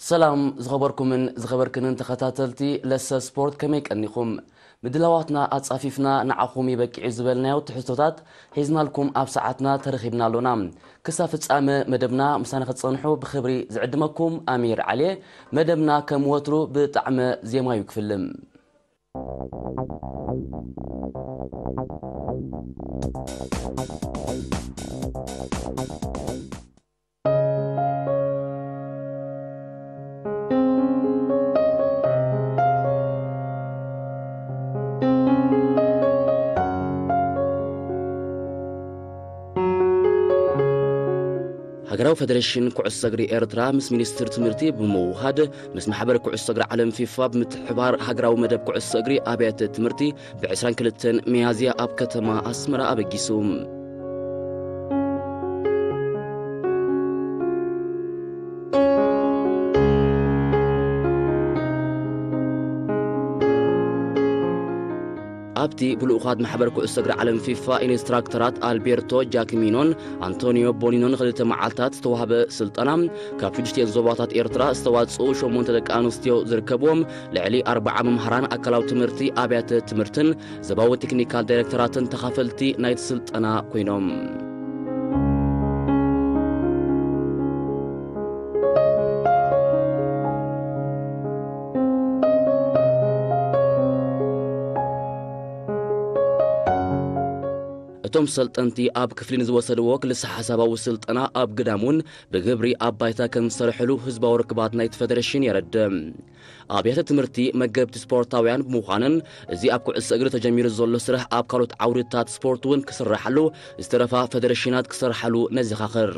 ሰላም ዝኸበርኩምን ዝኸበርክንን ተኸታተልቲ ለሰ ስፖርት፣ ከመይ ቀኒኹም? ምድላዋትና ኣጻፊፍና ንዓኹም ይበቅዕ ዝበልናዮ ትሕዝቶታት ሒዝናልኩም ኣብ ሰዓትና ተረኺብና ኣሎና። ክሳብ ፍጻመ መደብና ምሳና ክትጸንሑ ብኽብሪ ዝዕድመኩም ኣሚር ዓልየ። መደብና ከም ወትሩ ብጣዕመ ዜማዩ ክፍልም። ሃገራዊ ፈደሬሽን ኩዕሶ እግሪ ኤርትራ ምስ ሚኒስትር ትምህርቲ ብምውሃድ፣ ምስ ማሕበር ኩዕሶ እግሪ ዓለም ፊፋ ብምትሕብባር፣ ሃገራዊ መደብ ኩዕሶ እግሪ ኣብያተ ትምህርቲ ብ ዕስራን ክልተን ሚያዝያ ኣብ ከተማ ኣስመራ ኣበጊሱ። ኣብቲ ብልኡኻት ማሕበር ኩዕሶ እግሪ ዓለም ፊፋ ኢንስትራክተራት ኣልቤርቶ ጃክሚኖን ኣንቶኒዮ ቦኒኖን ክልተ መዓልታት ዝተዋህበ ስልጠና፣ ካብ ሽዱሽቲኦን ዞባታት ኤርትራ ዝተዋጽኡ ሸሞንተ ደቂ ኣንስትዮ ዝርከብዎም ልዕሊ ኣርብዓ መምሃራን ኣካላዊ ትምህርቲ ኣብያተ ትምህርትን ዞባዊ ቴክኒካል ዳይሬክተራትን ተኻፈልቲ ናይቲ ስልጠና ኮይኖም። እቶም ሰልጠንቲ ኣብ ክፍሊ ንዝወሰድዎ ክልሰ ሓሳባዊ ስልጠና ኣብ ግዳም እውን ብግብሪ ኣብ ባይታ ከም ዝሰርሕሉ ህዝባዊ ርክባት ናይቲ ፈደረሽን የረድእ። ኣብያተ ትምህርቲ መገብቲ ስፖርታውያን ብምዃንን፣ እዚ ኣብ ኩዕሶ እግሪ ተጀሚሩ ዘሎ ስራሕ ኣብ ካልኦት ዓውድታት ስፖርት እውን ክስራሓሉ፣ ዝተረፋ ፈደረሽናት ክሰርሓሉ ነዘኻኽር።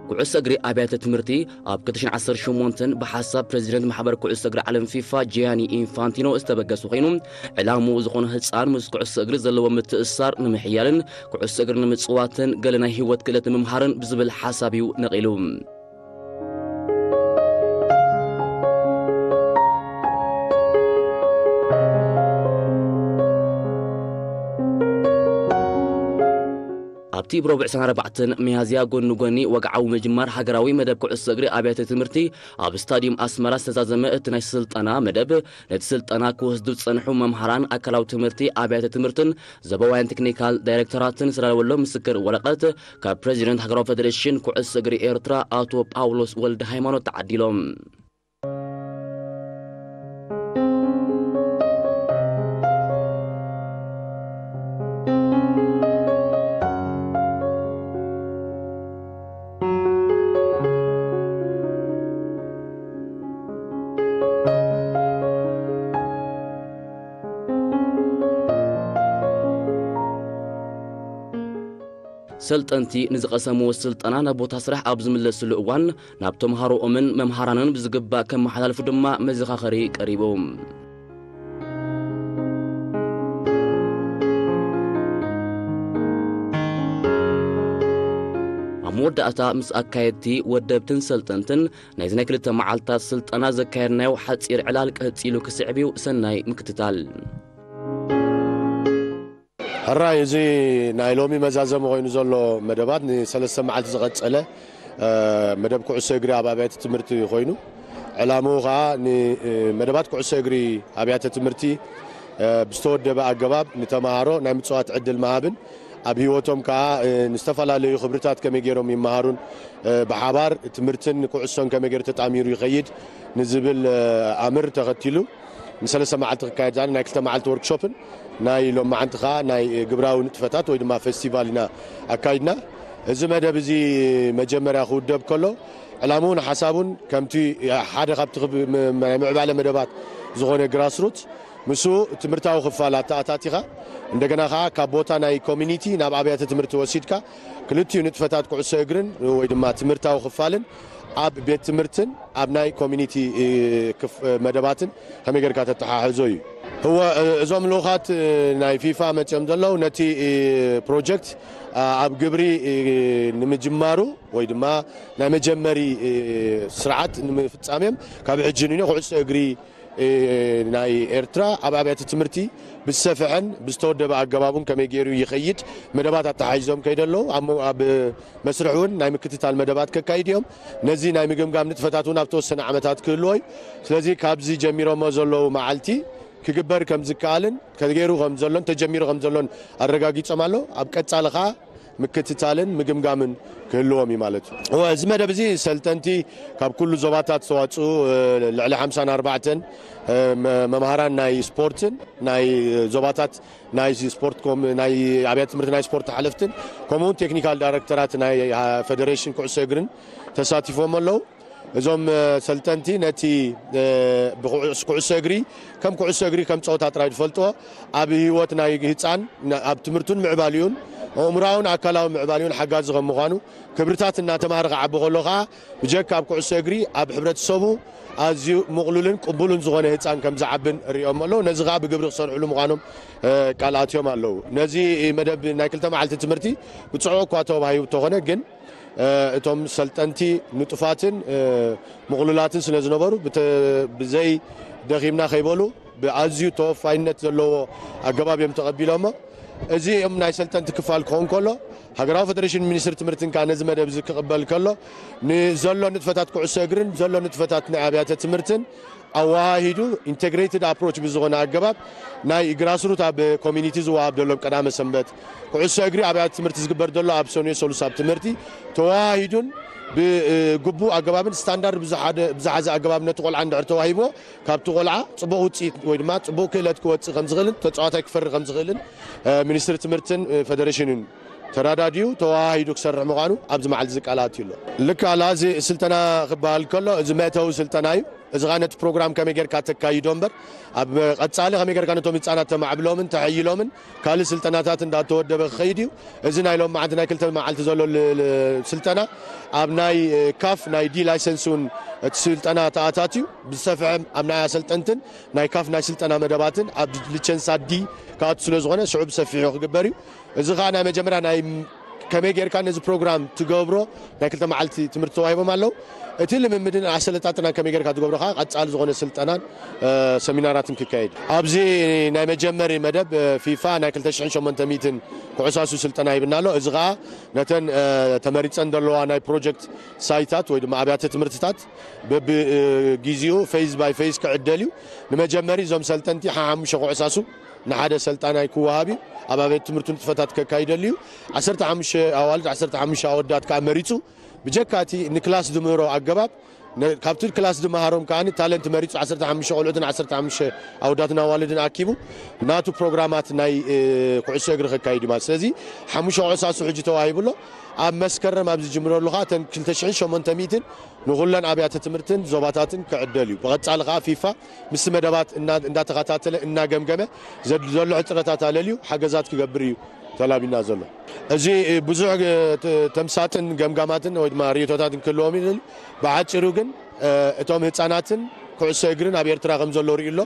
ኩዕሶ እግሪ ኣብያተ ትምህርቲ ኣብ ክልተ ሽሕን ዓሰርተ ሸሞንተን ብሓሳብ ፕሬዚደንት ማሕበር ኩዕሶ እግሪ ዓለም ፊፋ ጂያኒ ኢንፋንቲኖ ዝተበገሱ ኮይኑ፣ ዕላምኡ ዝኾነ ህፃን ምስ ኩዕሶ እግሪ ዘለዎ ምትእስሳር ንምሕያልን ኩዕሶ እግሪ ንምፅዋትን ገለ ናይ ህይወት ክእለት ንምምሃርን ብዝብል ሓሳብ እዩ ነቒሉ። ኣብቲ ብረቡዕ ዕስራን ኣርባዕተን ሚያዝያ ጎኒ ጎኒ ወግዓዊ ምጅማር ሃገራዊ መደብ ኩዕሶ እግሪ ኣብያተ ትምህርቲ ኣብ ስታዲየም ኣስመራ ዝተዛዘመ እቲ ናይ ስልጠና መደብ፣ ነቲ ስልጠና ክወስዱ ዝጸንሑ መምሃራን ኣካላዊ ትምህርቲ ኣብያተ ትምህርትን ዞባውያን ቴክኒካል ዳይሬክተራትን ዝተዳለወሎም ምስክር ወረቐት ካብ ፕሬዚደንት ሃገራዊ ፈደሬሽን ኩዕሶ እግሪ ኤርትራ ኣቶ ጳውሎስ ወልደ ሃይማኖት ተዓዲሎም። ሰልጠንቲ ንዝቐሰምዎ ስልጠና ናብ ቦታ ስራሕ ኣብ ዝምለስሉ እዋን፣ ናብ ተምሃሮኦምን መምሃራንን ብዝግባእ ከመሓላልፉ ድማ መዘኻኸሪ ቀሪቡ። ኣብ መወዳእታ፣ ምስ ኣካየድቲ፣ ወደብትን ሰልጠንትን ናይዚ ናይ ክልተ መዓልታት ስልጠና ዘካየድናዮ ሓጺር ዕላል ቀጺሉ ክስዕብ እዩ። ሰናይ ምክትታል። ሕራይ፣ እዚ ናይ ሎሚ መዛዘሚ ኮይኑ ዘሎ መደባት ንሰለስተ መዓልቲ ዝቐጸለ፣ እ፣ መደብ ኩዕሶ እግሪ ኣብ ኣብያተ ትምህርቲ ኮይኑ፣ ዕላምኡ ኸኣ ንመደባት ኩዕሶ እግሪ ኣብያተ ትምህርቲ፣ እ፣ ብዝተወደበ ኣገባብ ንተማሃሮ ናይ ምጽዋት ዕድል ምሃብን ኣብ ህይወቶም ከኣ፣ እ፣ ንዝተፈላለዩ ክብርታት ከመይ ገይሮም ይመሃሩን፣ እ፣ ብሓባር ትምህርትን ኩዕሶን ከመይ ገይሩ ተጣሚሩ ይኸይድ ንዝብል፣ እ፣ ኣምር ተኸቲሉ ንሰለስተ መዓልቲ ክካየድ ዝኣለ ናይ ክልተ መዓልቲ ወርክሾፕን ናይ ሎማዓንቲ ኸኣ ናይ ግብራዊ ንጥፈታት ወይ ድማ ፌስቲቫል ኢና ኣካይድና። እዚ መደብ እዚ መጀመርያ ክውደብ ከሎ፣ ዕላምኡን ሓሳቡን ከምቲ ሓደ ካብቲ ክብ-፣ ም-፣ ናይ ምዕባለ መደባት ዝኾነ ግራስሩት፣ ምስኡ ትምህርታዊ ክፋል ኣተኣታቲኻ፣ እንደገና ከዓ ካብ ቦታ ናይ ኮሚኒቲ ናብ ኣብያተ ትምህርቲ ወሲድካ ክልቲኡ ንጥፈታት ኩዕሶ እግርን ወይ ድማ ትምህርታዊ ክፋልን ኣብ ቤት ትምህርትን ኣብ ናይ ኮሚኒቲ መደባትን ከመይ ጌርካ ተተሓሕዞ እዩ። እወ፣ እዞም ልኡኻት ናይ ፊፋ መፅኦም ዘለዉ ነቲ ፕሮጀክት ኣብ ግብሪ ንምጅማሩ ወይ ድማ ናይ መጀመሪ ስርዓት ንምፍፃም እዮም። ካብ ሕጂ ንዮ ኩዕሶ እግሪ ናይ ኤርትራ ኣብ ኣብያተ ትምህርቲ ብዝሰፍሐን ብዝተወደበ ኣገባቡን ከመይ ገይሩ ይኸይድ መደባት ኣተሓሒዞም ከይደለዉ ኣብ መስርሕ እውን ናይ ምክትታል መደባት ከካይድ እዮም። ነዚ ናይ ምግምጋም ንጥፈታት እውን ኣብ ተወሰነ ዓመታት ክህልዎ እዩ። ስለዚ ካብዚ ጀሚሮሞ ዘለዉ መዓልቲ ክግበር ከም ዝከኣልን ከገይሩ ከም ዘሎን ተጀሚሩ ከም ዘሎን ኣረጋጊጾም ኣለዉ። ኣብ ቀጻሊ ኸዓ ምክትታልን ምግምጋምን ክህልዎም እዩ ማለት እዩ። እወ፣ እዚ መደብ እዚ ሰልጠንቲ ካብ ኩሉ ዞባታት ዝተዋፅኡ ልዕሊ ሓምሳን ኣርባዕተን መምሃራን ናይ ስፖርትን ናይ ዞባታት ናይ ስፖርት ናይ ኣብያተ ትምህርቲ ናይ ስፖርት ሓለፍትን ከምኡውን ቴክኒካል ዳይረክተራት ናይ ፌደሬሽን ኩዕሶ እግርን ተሳቲፎም ኣለዉ። እዞም ሰልጠንቲ ነቲ ብኩዕሶ እግሪ ከም ኩዕሶ እግሪ ከም ፀወታ ጥራይ ዝፈልጥዎ ኣብ ህይወት ናይ ህፃን ኣብ ትምህርቱን ምዕባልዩን ኣእምራውን ኣካላዊ ምዕባልዩን ሓጋዚ ከም ምዃኑ ክብርታት እናተማሃረ ክዓቢ ከሎ ከዓ ብጀካ ኣብ ኩዕሶ እግሪ ኣብ ሕብረተሰቡ ኣዝዩ ምቕሉልን ቅቡልን ዝኾነ ህፃን ከም ዝዓብን ሪኦም ኣለዉ። ነዚ ከዓ ብግብሪ ክሰርሕሉ ምዃኖም ቃል ኣትዮም ኣለዉ። ነዚ መደብ ናይ ክልተ መዓልቲ ትምህርቲ ብፅዑቕ እኳ ተባሂቡ እንተኾነ ግን እቶም ሰልጠንቲ ንጡፋትን ምቕሉላትን ስለ ዝነበሩ ብዘይ ደኺምና ከይበሉ ብኣዝዩ ተወፋይነት ዘለዎ ኣገባብ እዮም ተቐቢሎሞ። እዚ እዮም ናይ ሰልጠንቲ ክፋል ክኸውን ከሎ ሃገራዊ ፌደሬሽን ሚኒስትሪ ትምህርትን ከዓ ነዚ መደብ እዚ ክቕበል ከሎ ንዘሎ ንጥፈታት ኩዕሶ እግርን ዘሎ ንጥፈታት ናይ ኣብያተ ትምህርትን ኣወሃሂዱ ኢንቴግሬትድ ኣፕሮች ብዝኾነ ኣገባብ ናይ ግራስሩት ኣብ ኮሚኒቲ ዝወሃብ ዘሎ ቀዳመ ሰንበት ኩዕሶ እግሪ ኣብያተ ትምህርቲ ዝግበር ዘሎ ኣብ ሰኑዮ ሰሉስ ኣብ ትምህርቲ ተወሃሂዱን ብግቡእ ኣገባብን ስታንዳርድ ብዝሓዘ ኣገባብ ነቲ ቆልዓ እንድሕር ተዋሂብዎ ካብቲ ቆልዓ ፅቡቕ ውፅኢት ወይ ድማ ፅቡቕ ክእለት ክወፅእ ከም ዝኽእልን ተፃዋታይ ክፈሪ ከም ዝኽእልን ሚኒስትሪ ትምህርትን ፌደሬሽንን ተራዳዲኡ ተወሃሂዱ ክሰርሕ ምዃኑ ኣብዚ መዓልቲ ዝቃል ኣትዩ ኣሎ። ልክዕ ኣላ እዚ ስልጠና ክበሃል ከሎ እዚ መእተዊ ስልጠና እዩ። እዚ ኸዓ ነቲ ፕሮግራም ከመይ ጌርካ ተካይዶ እምበር ኣብ ቀፃሊ ከመይ ጌርካ ነቶም ህፃናት ተማዕብሎምን ተሐይሎምን ካልእ ስልጠናታት እንዳተወደበ ክኸይድ እዩ። እዚ ናይ ሎም መዓልቲ ናይ ክልተ መዓልቲ ዘሎ ስልጠና ኣብ ናይ ካፍ ናይ ዲ ላይሰንስ እውን እቲ ስልጠና ተኣታት እዩ። ብዝሰፍሐ ኣብ ናይ ኣሰልጠንትን ናይ ካፍ ናይ ስልጠና መደባትን ኣብ ሊቸንሳ ዲ ክኣቱ ስለ ዝኾነ ሽዑ ብሰፊሑ ክግበር እዩ። እዚ ከዓ ናይ መጀመርያ ናይ ከመይ ጌርካ ነዚ ፕሮግራም ትገብሮ ናይ ክልተ መዓልቲ ትምህርቲ ተዋሂቦም ኣለዉ። እቲ ልምምድን ኣሰለጣጥናን ከመይ ጌርካ ትገብሮ ከዓ ቀፃሊ ዝኾነ ስልጠናን ሰሚናራትን ክካየድ ኣብዚ ናይ መጀመሪ መደብ ፊፋ ናይ ክልተ ሽሕን ሸሞንተ ሚእትን ኩዕሳሱ ስልጠና ሂብና ኣሎ። እዚ ከዓ ነተን ተመሪፀን ዘለዋ ናይ ፕሮጀክት ሳይታት ወይ ድማ ኣብያተ ትምህርትታት በብጊዜኡ ፌዝ ባይ ፌዝ ክዕደል እዩ። ንመጀመሪ እዞም ሰልጠንቲ ሓሙሽተ ኩዕሳሱ ንሓደ ሰልጣናይ ክወሃብ እዩ። ኣብ ኣቤት ትምህርቱ ንጥፈታት ከካይደሉ እዩ። ዓሰርተ ሓሙሽተ ኣዋልድ ዓሰርተ ሓሙሽተ ኣወዳት ከዓ መሪፁ ብጀካ እቲ ንክላስ ዝምህሮ ኣገባብ ካብቲ ክላስ ዝመሃሮም ከዓ ታለንት መሪፁ ዓሰርተ ሓሙሽተ ቆልዑትን ዓሰርተ ሓሙሽተ ኣወዳትን ኣዋልድን ኣኪቡ ናቱ ፕሮግራማት ናይ ኩዕሶ እግሪ ከካይድ እዩ ማለት። ስለዚ ሓሙሽተ ኩዕሳሱ ሕጂ ተዋሂቡ ኣሎ። ኣብ መስከረም ኣብ ዝጅምረሉ ከዓ እተን ክልተ ሽሕን ሸሞንተ ሚእትን ንኹለን ኣብያተ ትምህርትን ዞባታትን ክዕደል እዩ። ብቐጻሊ ከዓ ፊፋ ምስቲ መደባት እንዳተኸታተለ እናገምገመ ዘሎ ሕጽረታት ኣለልዩ ሓገዛት ክገብር እዩ ተላቢና ዘሎ። እዚ ብዙሕ ተምሳጥን ገምጋማትን ወይ ድማ ርእቶታትን ክህልዎም ይኽእል። ብሓጺሩ ግን እቶም ህጻናትን ኩዕሶ እግርን ኣብ ኤርትራ ከም ዘሎ ርእዩ ኣሎ።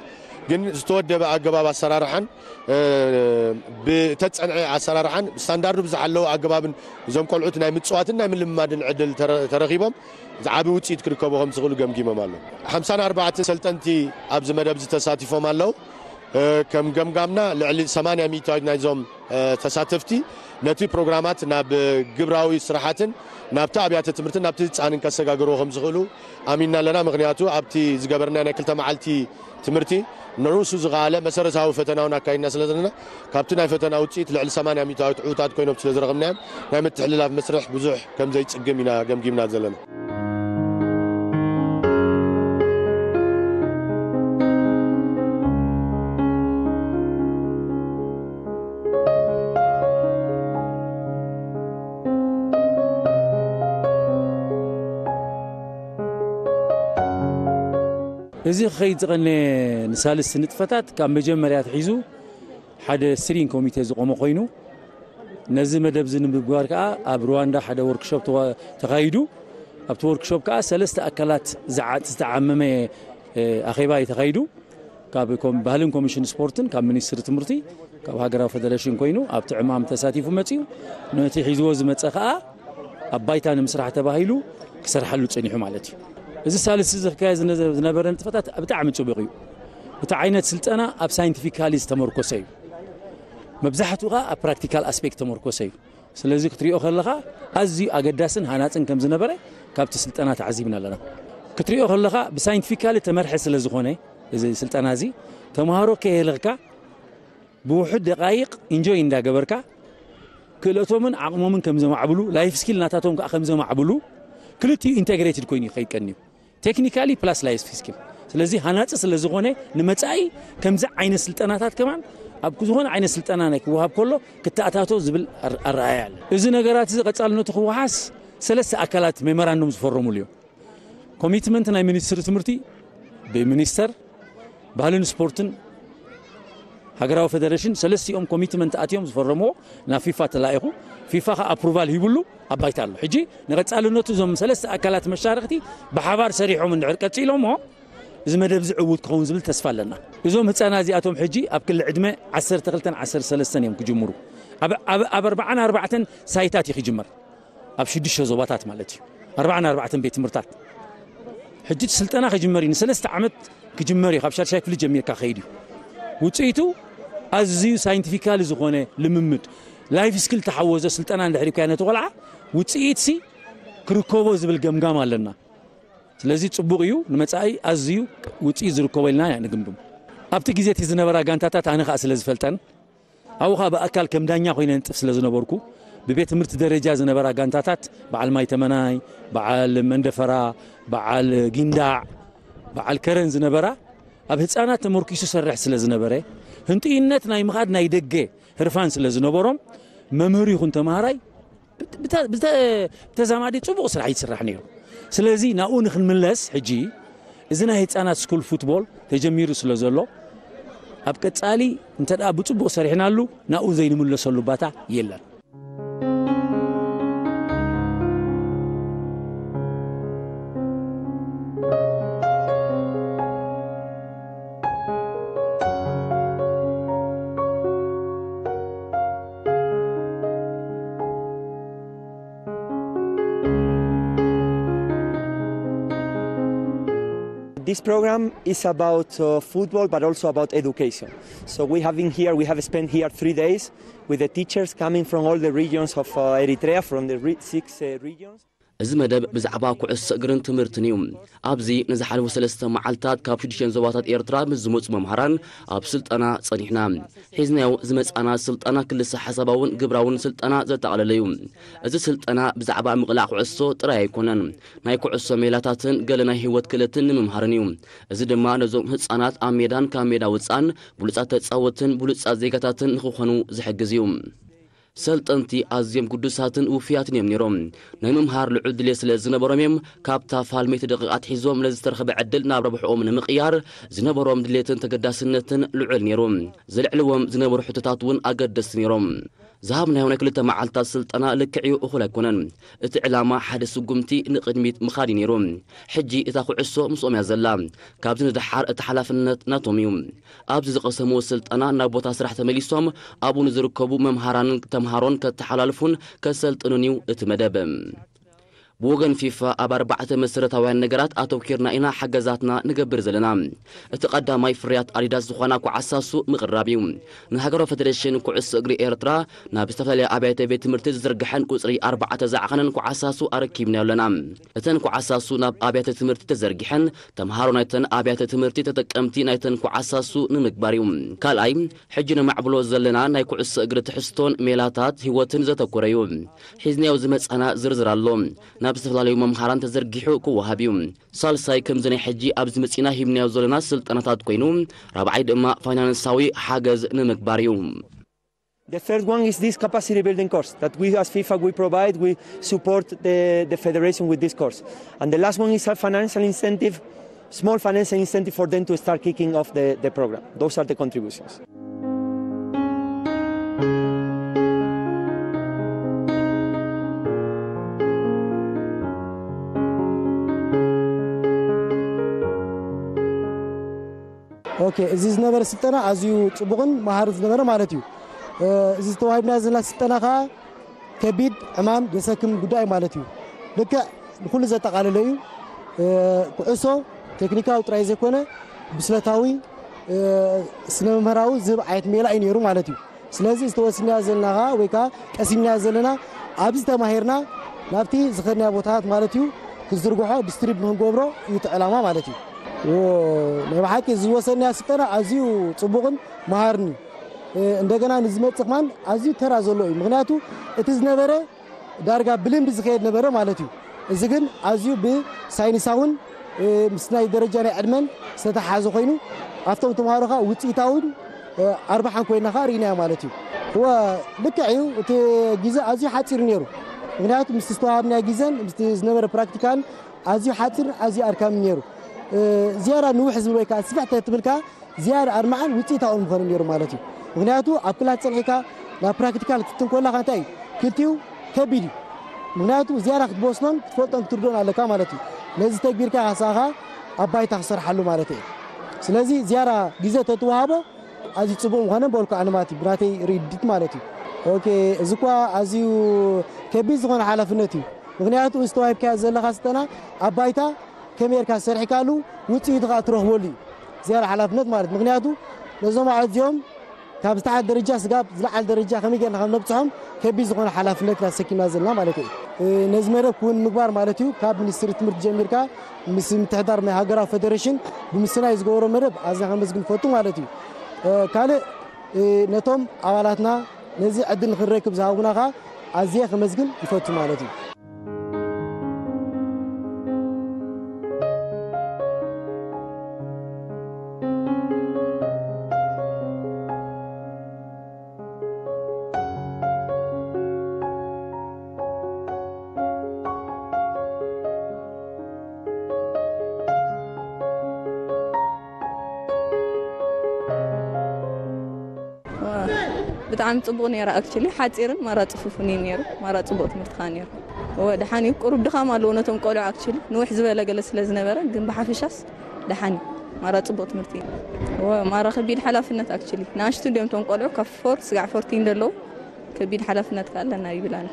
ግን ዝተወደበ ኣገባብ ኣሰራርሓን ብተጸንዐ ኣሰራርሓን ስታንዳርዱ ብዝሓለወ ኣገባብን እዞም ቆልዑት ናይ ምጽዋትን ናይ ምልምማድን ዕድል ተረኺቦም ዓቢ ውፅኢት ክርከቡ ከም ዝኽእሉ ገምጊሞም ኣለዉ። ሓምሳን ኣርባዕተ ሰልጠንቲ ኣብዚ መደብ ዝተሳቲፎም ኣለዉ። ከም ገምጋምና ልዕሊ ሰማንያ ሚእታዊት ናይዞም ተሳተፍቲ ነቲ ፕሮግራማት ናብ ግብራዊ ስራሓትን ናብቲ ኣብያተ ትምህርትን ናብቲ ህፃንን ከሰጋግርዎ ከም ዝኽእሉ ኣሚንና ኣለና። ምክንያቱ ኣብቲ ዝገበርና ናይ ክልተ መዓልቲ ትምህርቲ ንርእሱ ዝኸኣለ መሰረታዊ ፈተናውን ኣካይድና ስለ ዘለና ካብቲ ናይ ፈተና ውፅኢት ልዕሊ ሰማንያ ሚእታዊት ዕዉታት ኮይኖም ስለ ዝረኸብናዮም ናይ ምትሕልላፍ መስርሕ ብዙሕ ከም ዘይፅግም ኢና ገምጊምና ዘለና። እዚ ክኸይድ ዝቐነ ንሳልስቲ ንጥፈታት ካብ መጀመርያ ኣትሒዙ ሓደ ስትሪንግ ኮሚቴ ዝቆመ ኮይኑ፣ ነዚ መደብ እዚ ንምግባር ከዓ ኣብ ሩዋንዳ ሓደ ወርክሾፕ ተዋ- ተኻይዱ። ኣብቲ ወርክሾፕ ከዓ ሰለስተ ኣካላት ዝዓ- ዝተዓመመ፣ እ፣ ኣኼባ እዩ ተኻይዱ። ካብ ኮም- ባህልን ኮሚሽን ስፖርትን ካብ ሚኒስትሪ ትምህርቲ ካብ ሃገራዊ ፌደሬሽን ኮይኑ ኣብቲ ዕማም ተሳቲፉ መፂኡ። ነቲ ሒዝዎ ዝመፀ ከዓ ኣብ ባይታ ንምስራሕ ተባሂሉ ክሰርሓሉ ፀኒሑ ማለት እዩ። እዚ ሳልስ እዚ ክካየድ ዝነ- ዝነበረ ንጥፈታት ብጣዕሚ ፅቡቕ እዩ። እቲ ዓይነት ስልጠና ኣብ ሳይንቲፊካሊ ዝተመርኮሰ እዩ። መብዛሕትኡ ከዓ ኣብ ፕራክቲካል ኣስፔክት ተመርኮሰ እዩ። ስለዚ ክትሪኦ ከለኻ ኣዝዩ ኣገዳስን ሃናፅን ከም ዝነበረ ካብቲ ስልጠና ተዓዚብና ኣለና። ክትሪኦ ከለኻ ብሳይንቲፊካሊ ተመርሐ ስለ ዝኾነ እዚ ስልጠና እዚ ተምሃሮ ከየለኽካ ብውሑድ ደቃይቕ ኢንጆይ እንዳገበርካ ክእለቶምን ዓቕሞምን ከም ዘማዕብሉ፣ ላይፍ ስኪል ናታቶም ከዓ ከም ዘማዕብሉ፣ ክልቲኡ ኢንተግሬትድ ኮይኑ ይኸይድ ቀንዩ። ቴክኒካሊ ፕላስ ላይፍ ስኪል። ስለዚ ሃናፂ ስለ ዝኾነ ንመፃኢ ከምዚ ዓይነት ስልጠናታት ከማን ኣብ ዝኾነ ዓይነት ስልጠና ናይ ክወሃብ ከሎ ክተኣታቶ ዝብል ኣር- ኣረኣያ ኣሎ። እዚ ነገራት እዚ ቀፃልነቱ ክወሓስ ሰለስተ ኣካላት ሜሞራንዱም ዝፈረሙሉ እዮም። ኮሚትመንት ናይ ሚኒስትሪ ትምህርቲ ብሚኒስተር ባህልን ስፖርትን ሃገራዊ ፌደሬሽን ሰለስቲኦም ኮሚትመንት ኣትዮም ዝፈረምዎ ናብ ፊፋ ተላኢኹ፣ ፊፋ ኸኣ ኣፕሩቫል ሂብሉ ኣብ ባይታ ኣሎ። ሕጂ ንቐጻልነቱ እዞም ሰለስተ ኣካላት መሻርኽቲ ብሓባር ሰሪሖም እንድሕር ቀጺሎሞ እዚ መደብ እዚ ዕዉት ክኸውን ዝብል ተስፋ ኣለና። እዞም ህጻናት እዚኣቶም ሕጂ ኣብ ክሊ ዕድመ ዓሰርተ ክልተን ዓሰርተ ሰለስተን እዮም ክጅምሩ። ኣብ ኣብ ኣብ ኣርባዓን ኣርባዕተን ሳይታት እዩ ክጅመር። ኣብ ሽዱሽተ ዞባታት ማለት እዩ። ኣርባዓን ኣርባዕተን ቤት ትምህርታት ሕጂ እቲ ስልጠና ክጅመር እዩ። ንሰለስተ ዓመት ክጅመር እዩ። ካብ ሻድሻይ ክፍሊ ጀሚርካ ከይድ እዩ። ውፅኢቱ ኣዝዩ ሳይንቲፊካሊ ዝኾነ ልምምድ፣ ላይፍ ስኪል ተሓወዘ ስልጠና እንድሕር ኳ ነቲ ቆልዓ ውፅኢት ሲ ክርከቦ ዝብል ገምጋም ኣለና። ስለዚ ፅቡቕ እዩ። ንመፃኢ ኣዝዩ ውፅኢት ዝርከቦ ኢልና ኢና ንግምግም። ኣብቲ ግዜ እቲ ዝነበራ ጋንታታት ኣነ ከዓ ስለ ዝፈልጠን ኣብኡ ኸኣ ብኣካል ከም ዳኛ ኮይነ ንጥፍ ስለ ዝነበርኩ ብቤት ትምህርቲ ደረጃ ዝነበራ ጋንታታት በዓል ማይ ተመናይ፣ በዓል መንደፈራ፣ በዓል ጊንዳዕ፣ በዓል ከረን ዝነበራ ኣብ ህፃናት ተመርኪሱ ሰርሕ ስለ ዝነበረ ህንጥይነት ናይ ምኻድ ናይ ደገ ህርፋን ስለ ዝነበሮም መምህር ይኹን ተምሃራይ ብተ- ብተ- ብተዛማዲ ጽቡቕ ስራሕ ይስራሕ ነይሩ። ስለዚ ናብኡ ንክንምለስ ሕጂ እዚ ናይ ህፃናት ስኩል ፉትቦል ተጀሚሩ ስለ ዘሎ ኣብ ቀጻሊ እንተ ደኣ ብጽቡቕ ሰሪሕናሉ ናብኡ ዘይንምለሰሉ ባታ የለን። This program is about uh, football, but also about education. So we have been here, we have spent here three days with the teachers coming from all the regions of uh, Eritrea, from the re- six uh, regions. እዚ መደብ ብዛዕባ ኩዕሶ እግርን ትምህርትን እዩ። ኣብዚ ንዝሓለፉ ሰለስተ መዓልታት ካብ ሽዱሽተን ዞባታት ኤርትራ ምስ ዝመጹ መምሃራን ኣብ ስልጠና ጸኒሕና። ሒዝናዮ ዝመጻና ስልጠና ክልሰ ሓሳባውን ግብራውን ስልጠና ዘጠቓለለ እዩ። እዚ ስልጠና ብዛዕባ ምቕላዕ ኩዕሶ ጥራይ ኣይኮነን። ናይ ኩዕሶ ሜላታትን ገለ ናይ ህይወት ክእለትን ንምምሃርን እዩ። እዚ ድማ ነዞም ህጻናት ኣብ ሜዳን ካብ ሜዳ ወጻን ብሉጻት ተጻወትን ብሉጻት ዜጋታትን ንኽኾኑ ዝሕግዝ እዩ። ሰልጠንቲ ኣዝዮም ግዱሳትን ውፍያትን እዮም ነይሮም። ናይ ምምሃር ልዑል ድሌት ስለ ዝነበሮም እዮም ካብታ ፋልመይቲ ደቂቕ ኣትሒዞም ነዚ ዝተረኸበ ዕድል ናብ ረብሕኦም ንምቕያር ዝነበሮም ድሌትን ተገዳስነትን ልዑል ነይሩ። ዘልዕልዎም ዝነበሩ ሕቶታት እውን ኣገደስቲ ነይሮም። ዝሃብናዮ ናይ ክልተ መዓልታት ስልጠና ልክዕ እዩ፣ እኹል ኣይኮነን። እቲ ዕላማ ሓደ ስጉምቲ ንቕድሚት ምኻድ እዩ ነይሩ። ሕጂ እታ ኩዕሶ ምስኦም እያ ዘላ። ካብዚ ንደሓር እቲ ሓላፍነት ናቶም እዩ። ኣብዚ ዝቐሰምዎ ስልጠና ናብ ቦታ ስራሕ ተመሊሶም ኣብኡ ንዝርከቡ መምሃራንን ተምሃሮን ከተሓላልፉን ከሰልጥኑን እዩ እቲ መደብ። ብወገን ፊፋ ኣብ ኣርባዕተ መሰረታውያን ነገራት ኣተኪርና ኢና ሓገዛትና ንገብር ዘለና። እቲ ቀዳማይ ፍርያት ኣዲዳስ ዝኾና ኩዓሳሱ ምቕራብ እዩ። ንሃገራዊ ፌደሬሽን ኩዕሶ እግሪ ኤርትራ ናብ ዝተፈላለያ ኣብያተ ቤት ትምህርቲ ዝዝርግሐን ቁጽሪ ኣርባዕተ ዝዓኸነን ኩዓሳሱ ኣረኪብናዮ ኣለና። እተን ኩዓሳሱ ናብ ኣብያተ ትምህርቲ ተዘርጊሐን ተምሃሮ ናይተን ኣብያተ ትምህርቲ ተጠቀምቲ ናይተን ኩዓሳሱ ንምግባር እዩ። ካልኣይ ሕጂ ነማዕብሎ ዘለና ናይ ኩዕሶ እግሪ ትሕዝቶን ሜላታት ህይወትን ዘተኮረ እዩ። ሒዝናዮ ዝመጻና ዝርዝር ኣሎ። ናብ ዝተፈላለዩ መምሃራን ተዘርጊሑ ክወሃብ እዩ። ሳልሳይ ከምዚ ናይ ሕጂ ኣብዚ መጺና ሂብናዮ ዘለና ስልጠናታት ኮይኑ ራብዓይ ድማ ፋይናንሳዊ ሓገዝ ንምግባር እዩ። The first one is this capacity building course that we as FIFA we provide, we support the, the federation with this course. And the last one is a financial incentive, small financial incentive for them to start kicking off the, the program. Those are the contributions. እዚ ዝነበረ ስልጠና ኣዝዩ ጽቡቕን መሃርን ዝነበረ ማለት እዩ። እዚ ዝተዋሂብና ዘለና ስልጠና ከዓ ከቢድ ዕማም ዘሰክም ጉዳይ ማለት እዩ። ልክዕ ንኩሉ ዘጠቓለለ እዩ። ኩዕሶ ቴክኒካዊ ጥራይ ዘይኮነ ብስለታዊ፣ ስነ መምህራዊ ዝህብ ዓይነት ሜላ እዩ ነይሩ ማለት እዩ። ስለዚ ዝተወስንያ ዘለና ከዓ ወይ ከዓ ቀሲምና ዘለና ኣብዚ ተማሂርና ናብቲ ዝኸድናዮ ቦታታት ማለት እዩ ክዝርግሖ ዲስትሪብ ንክንገብሮ እዩ እቲ ዕላማ ማለት እዩ። ናይ ብሓቂ ዝወሰንያ ስልጠና ኣዝዩ ጽቡቕን መሃርን እዩ። እንደገና ንዝመጽእ ከማን ኣዝዩ ተራ ዘሎ እዩ። ምክንያቱ እቲ ዝነበረ ዳርጋ ብልምዲ ዝኸየድ ነበረ ማለት እዩ። እዚ ግን ኣዝዩ ብሳይንሳውን ምስ ናይ ደረጃ ናይ ዕድመን ዝተተሓሓዘ ኮይኑ ኣብቶም ተምሃሮ ከዓ ውፅኢታውን ኣርባሓን ኮይና ከዓ ርኢናዮ ማለት እዩ። እወ ልክዕ እዩ። እቲ ግዜ ኣዝዩ ሓፂር ነይሩ። ምክንያቱ ምስ ዝተዋሃብናዮ ግዜን ምስ ዝነበረ ፕራክቲካል ኣዝዩ ሓፂር ኣዝዩ ኣድካሚ ነይሩ። ዝያዳ ንውሕ ዝብል ወይ ከዓ ስፍሕ ተትብል ከዓ ዝያዳ ኣድማዕን ውፅኢታውን ምኾነ ነይሩ ማለት እዩ። ምክንያቱ ኣብ ክላስ ፀኒሕካ ናብ ፕራክቲካል ክትትን ከለካ እንታይ እዩ ክልቲኡ ከቢድ እዩ። ምክንያቱ ዝያዳ ክትበስሎን ክትፈልጦን ክትርዶን ኣለካ ማለት እዩ። ነዚ ተግቢርካ ካሳኻ ኣብ ባይታ ክሰርሓሉ ማለት እዩ። ስለዚ ዝያዳ ግዜ ተትወሃቦ ኣዝዩ ፅቡቅ ምኾነ በልኩ ኣነ ማለት እዩ ብናተይ ርድት ማለት እዩ። ኦኬ፣ እዚ እኳ ኣዝዩ ከቢድ ዝኾነ ሓላፍነት እዩ። ምክንያቱ እዚ ተዋሂብካዮ ዘለካ ስልጠና ኣብ ባይታ ከመይ ጌርካ ዝሰርሕካሉ ውፅኢቱ ከዓ ትረኽበሉ እዩ። ዝያዳ ሓላፍነት ማለት ምክንያቱ ነዞም ኣዕለት እዚኦም ካብ ዝተሓት ደረጃ ስጋብ ዝለዓል ደረጃ ከመይ ጌርና ከም ነብፅሖም ከቢድ ዝኾነ ሓላፍነት ኢና ተሰኪምና ዘለና ማለት እዩ። ነዚ መደብ ክውን ምግባር ማለት እዩ ካብ ሚኒስትሪ ትምህርቲ ጀሚርካ ምስ ምትሕዳር ናይ ሃገራዊ ፌደሬሽን ብምስናይ ዝገበሮ መደብ ኣዝና ከመስግን ፈቱ ማለት እዩ። ካልእ ነቶም ኣባላትና ነዚ ዕድል ንክንረክብ ዝሃቡና ከዓ ኣዝየ ከመስግን ይፈቱ ማለት እዩ። ብጣዕሚ ጽቡቕ ነይራ። ኣክቹሊ ሓጺርን ማራ ጽፉፍን እዩ ነይሩ። ማራ ጽቡቕ ትምህርቲ ከኣ ነይሩ። እወ፣ ደሓን እዩ። ቁሩብ ድኻም ኣለዎ ነቶም ቆልዑ ኣክቹሊ ንውሕ ዝበለ ገለ ስለ ዝነበረ፣ ግን ብሓፈሻስ ደሓን እዩ። ማራ ጽቡቕ ትምህርቲ እዩ። እወ፣ ማራ ከቢድ ሓላፍነት ኣክቹሊ። ንኣሽቱ እንድዮም እቶም ቆልዑ ካብ ፎር ስጋዕ ፎርቲን ዘለዉ ከቢድ ሓላፍነት ከኣ ኣለና ይብል ኣነ።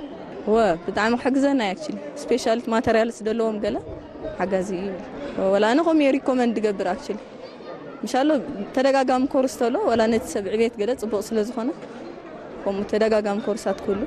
እወ፣ ብጣዕሚ ክሕግዘና እዩ ኣክቹሊ። ስፔሻል ማተርያልስ ዘለዎም ገለ ሓጋዚ እዩ ይብል። ወላ ኣነ ከምኡ እየ ሪኮመንድ ዝገብር ኣክቹሊ። ምሻሎ ተደጋጋሚ ኮርስ ተሎ ዋላ ነቲ ሰብ ዕቤት ገለ ጽቡቕ ስለ ዝኾነ ከምኡ ተደጋጋሚ ኮርሳት ኩሉ።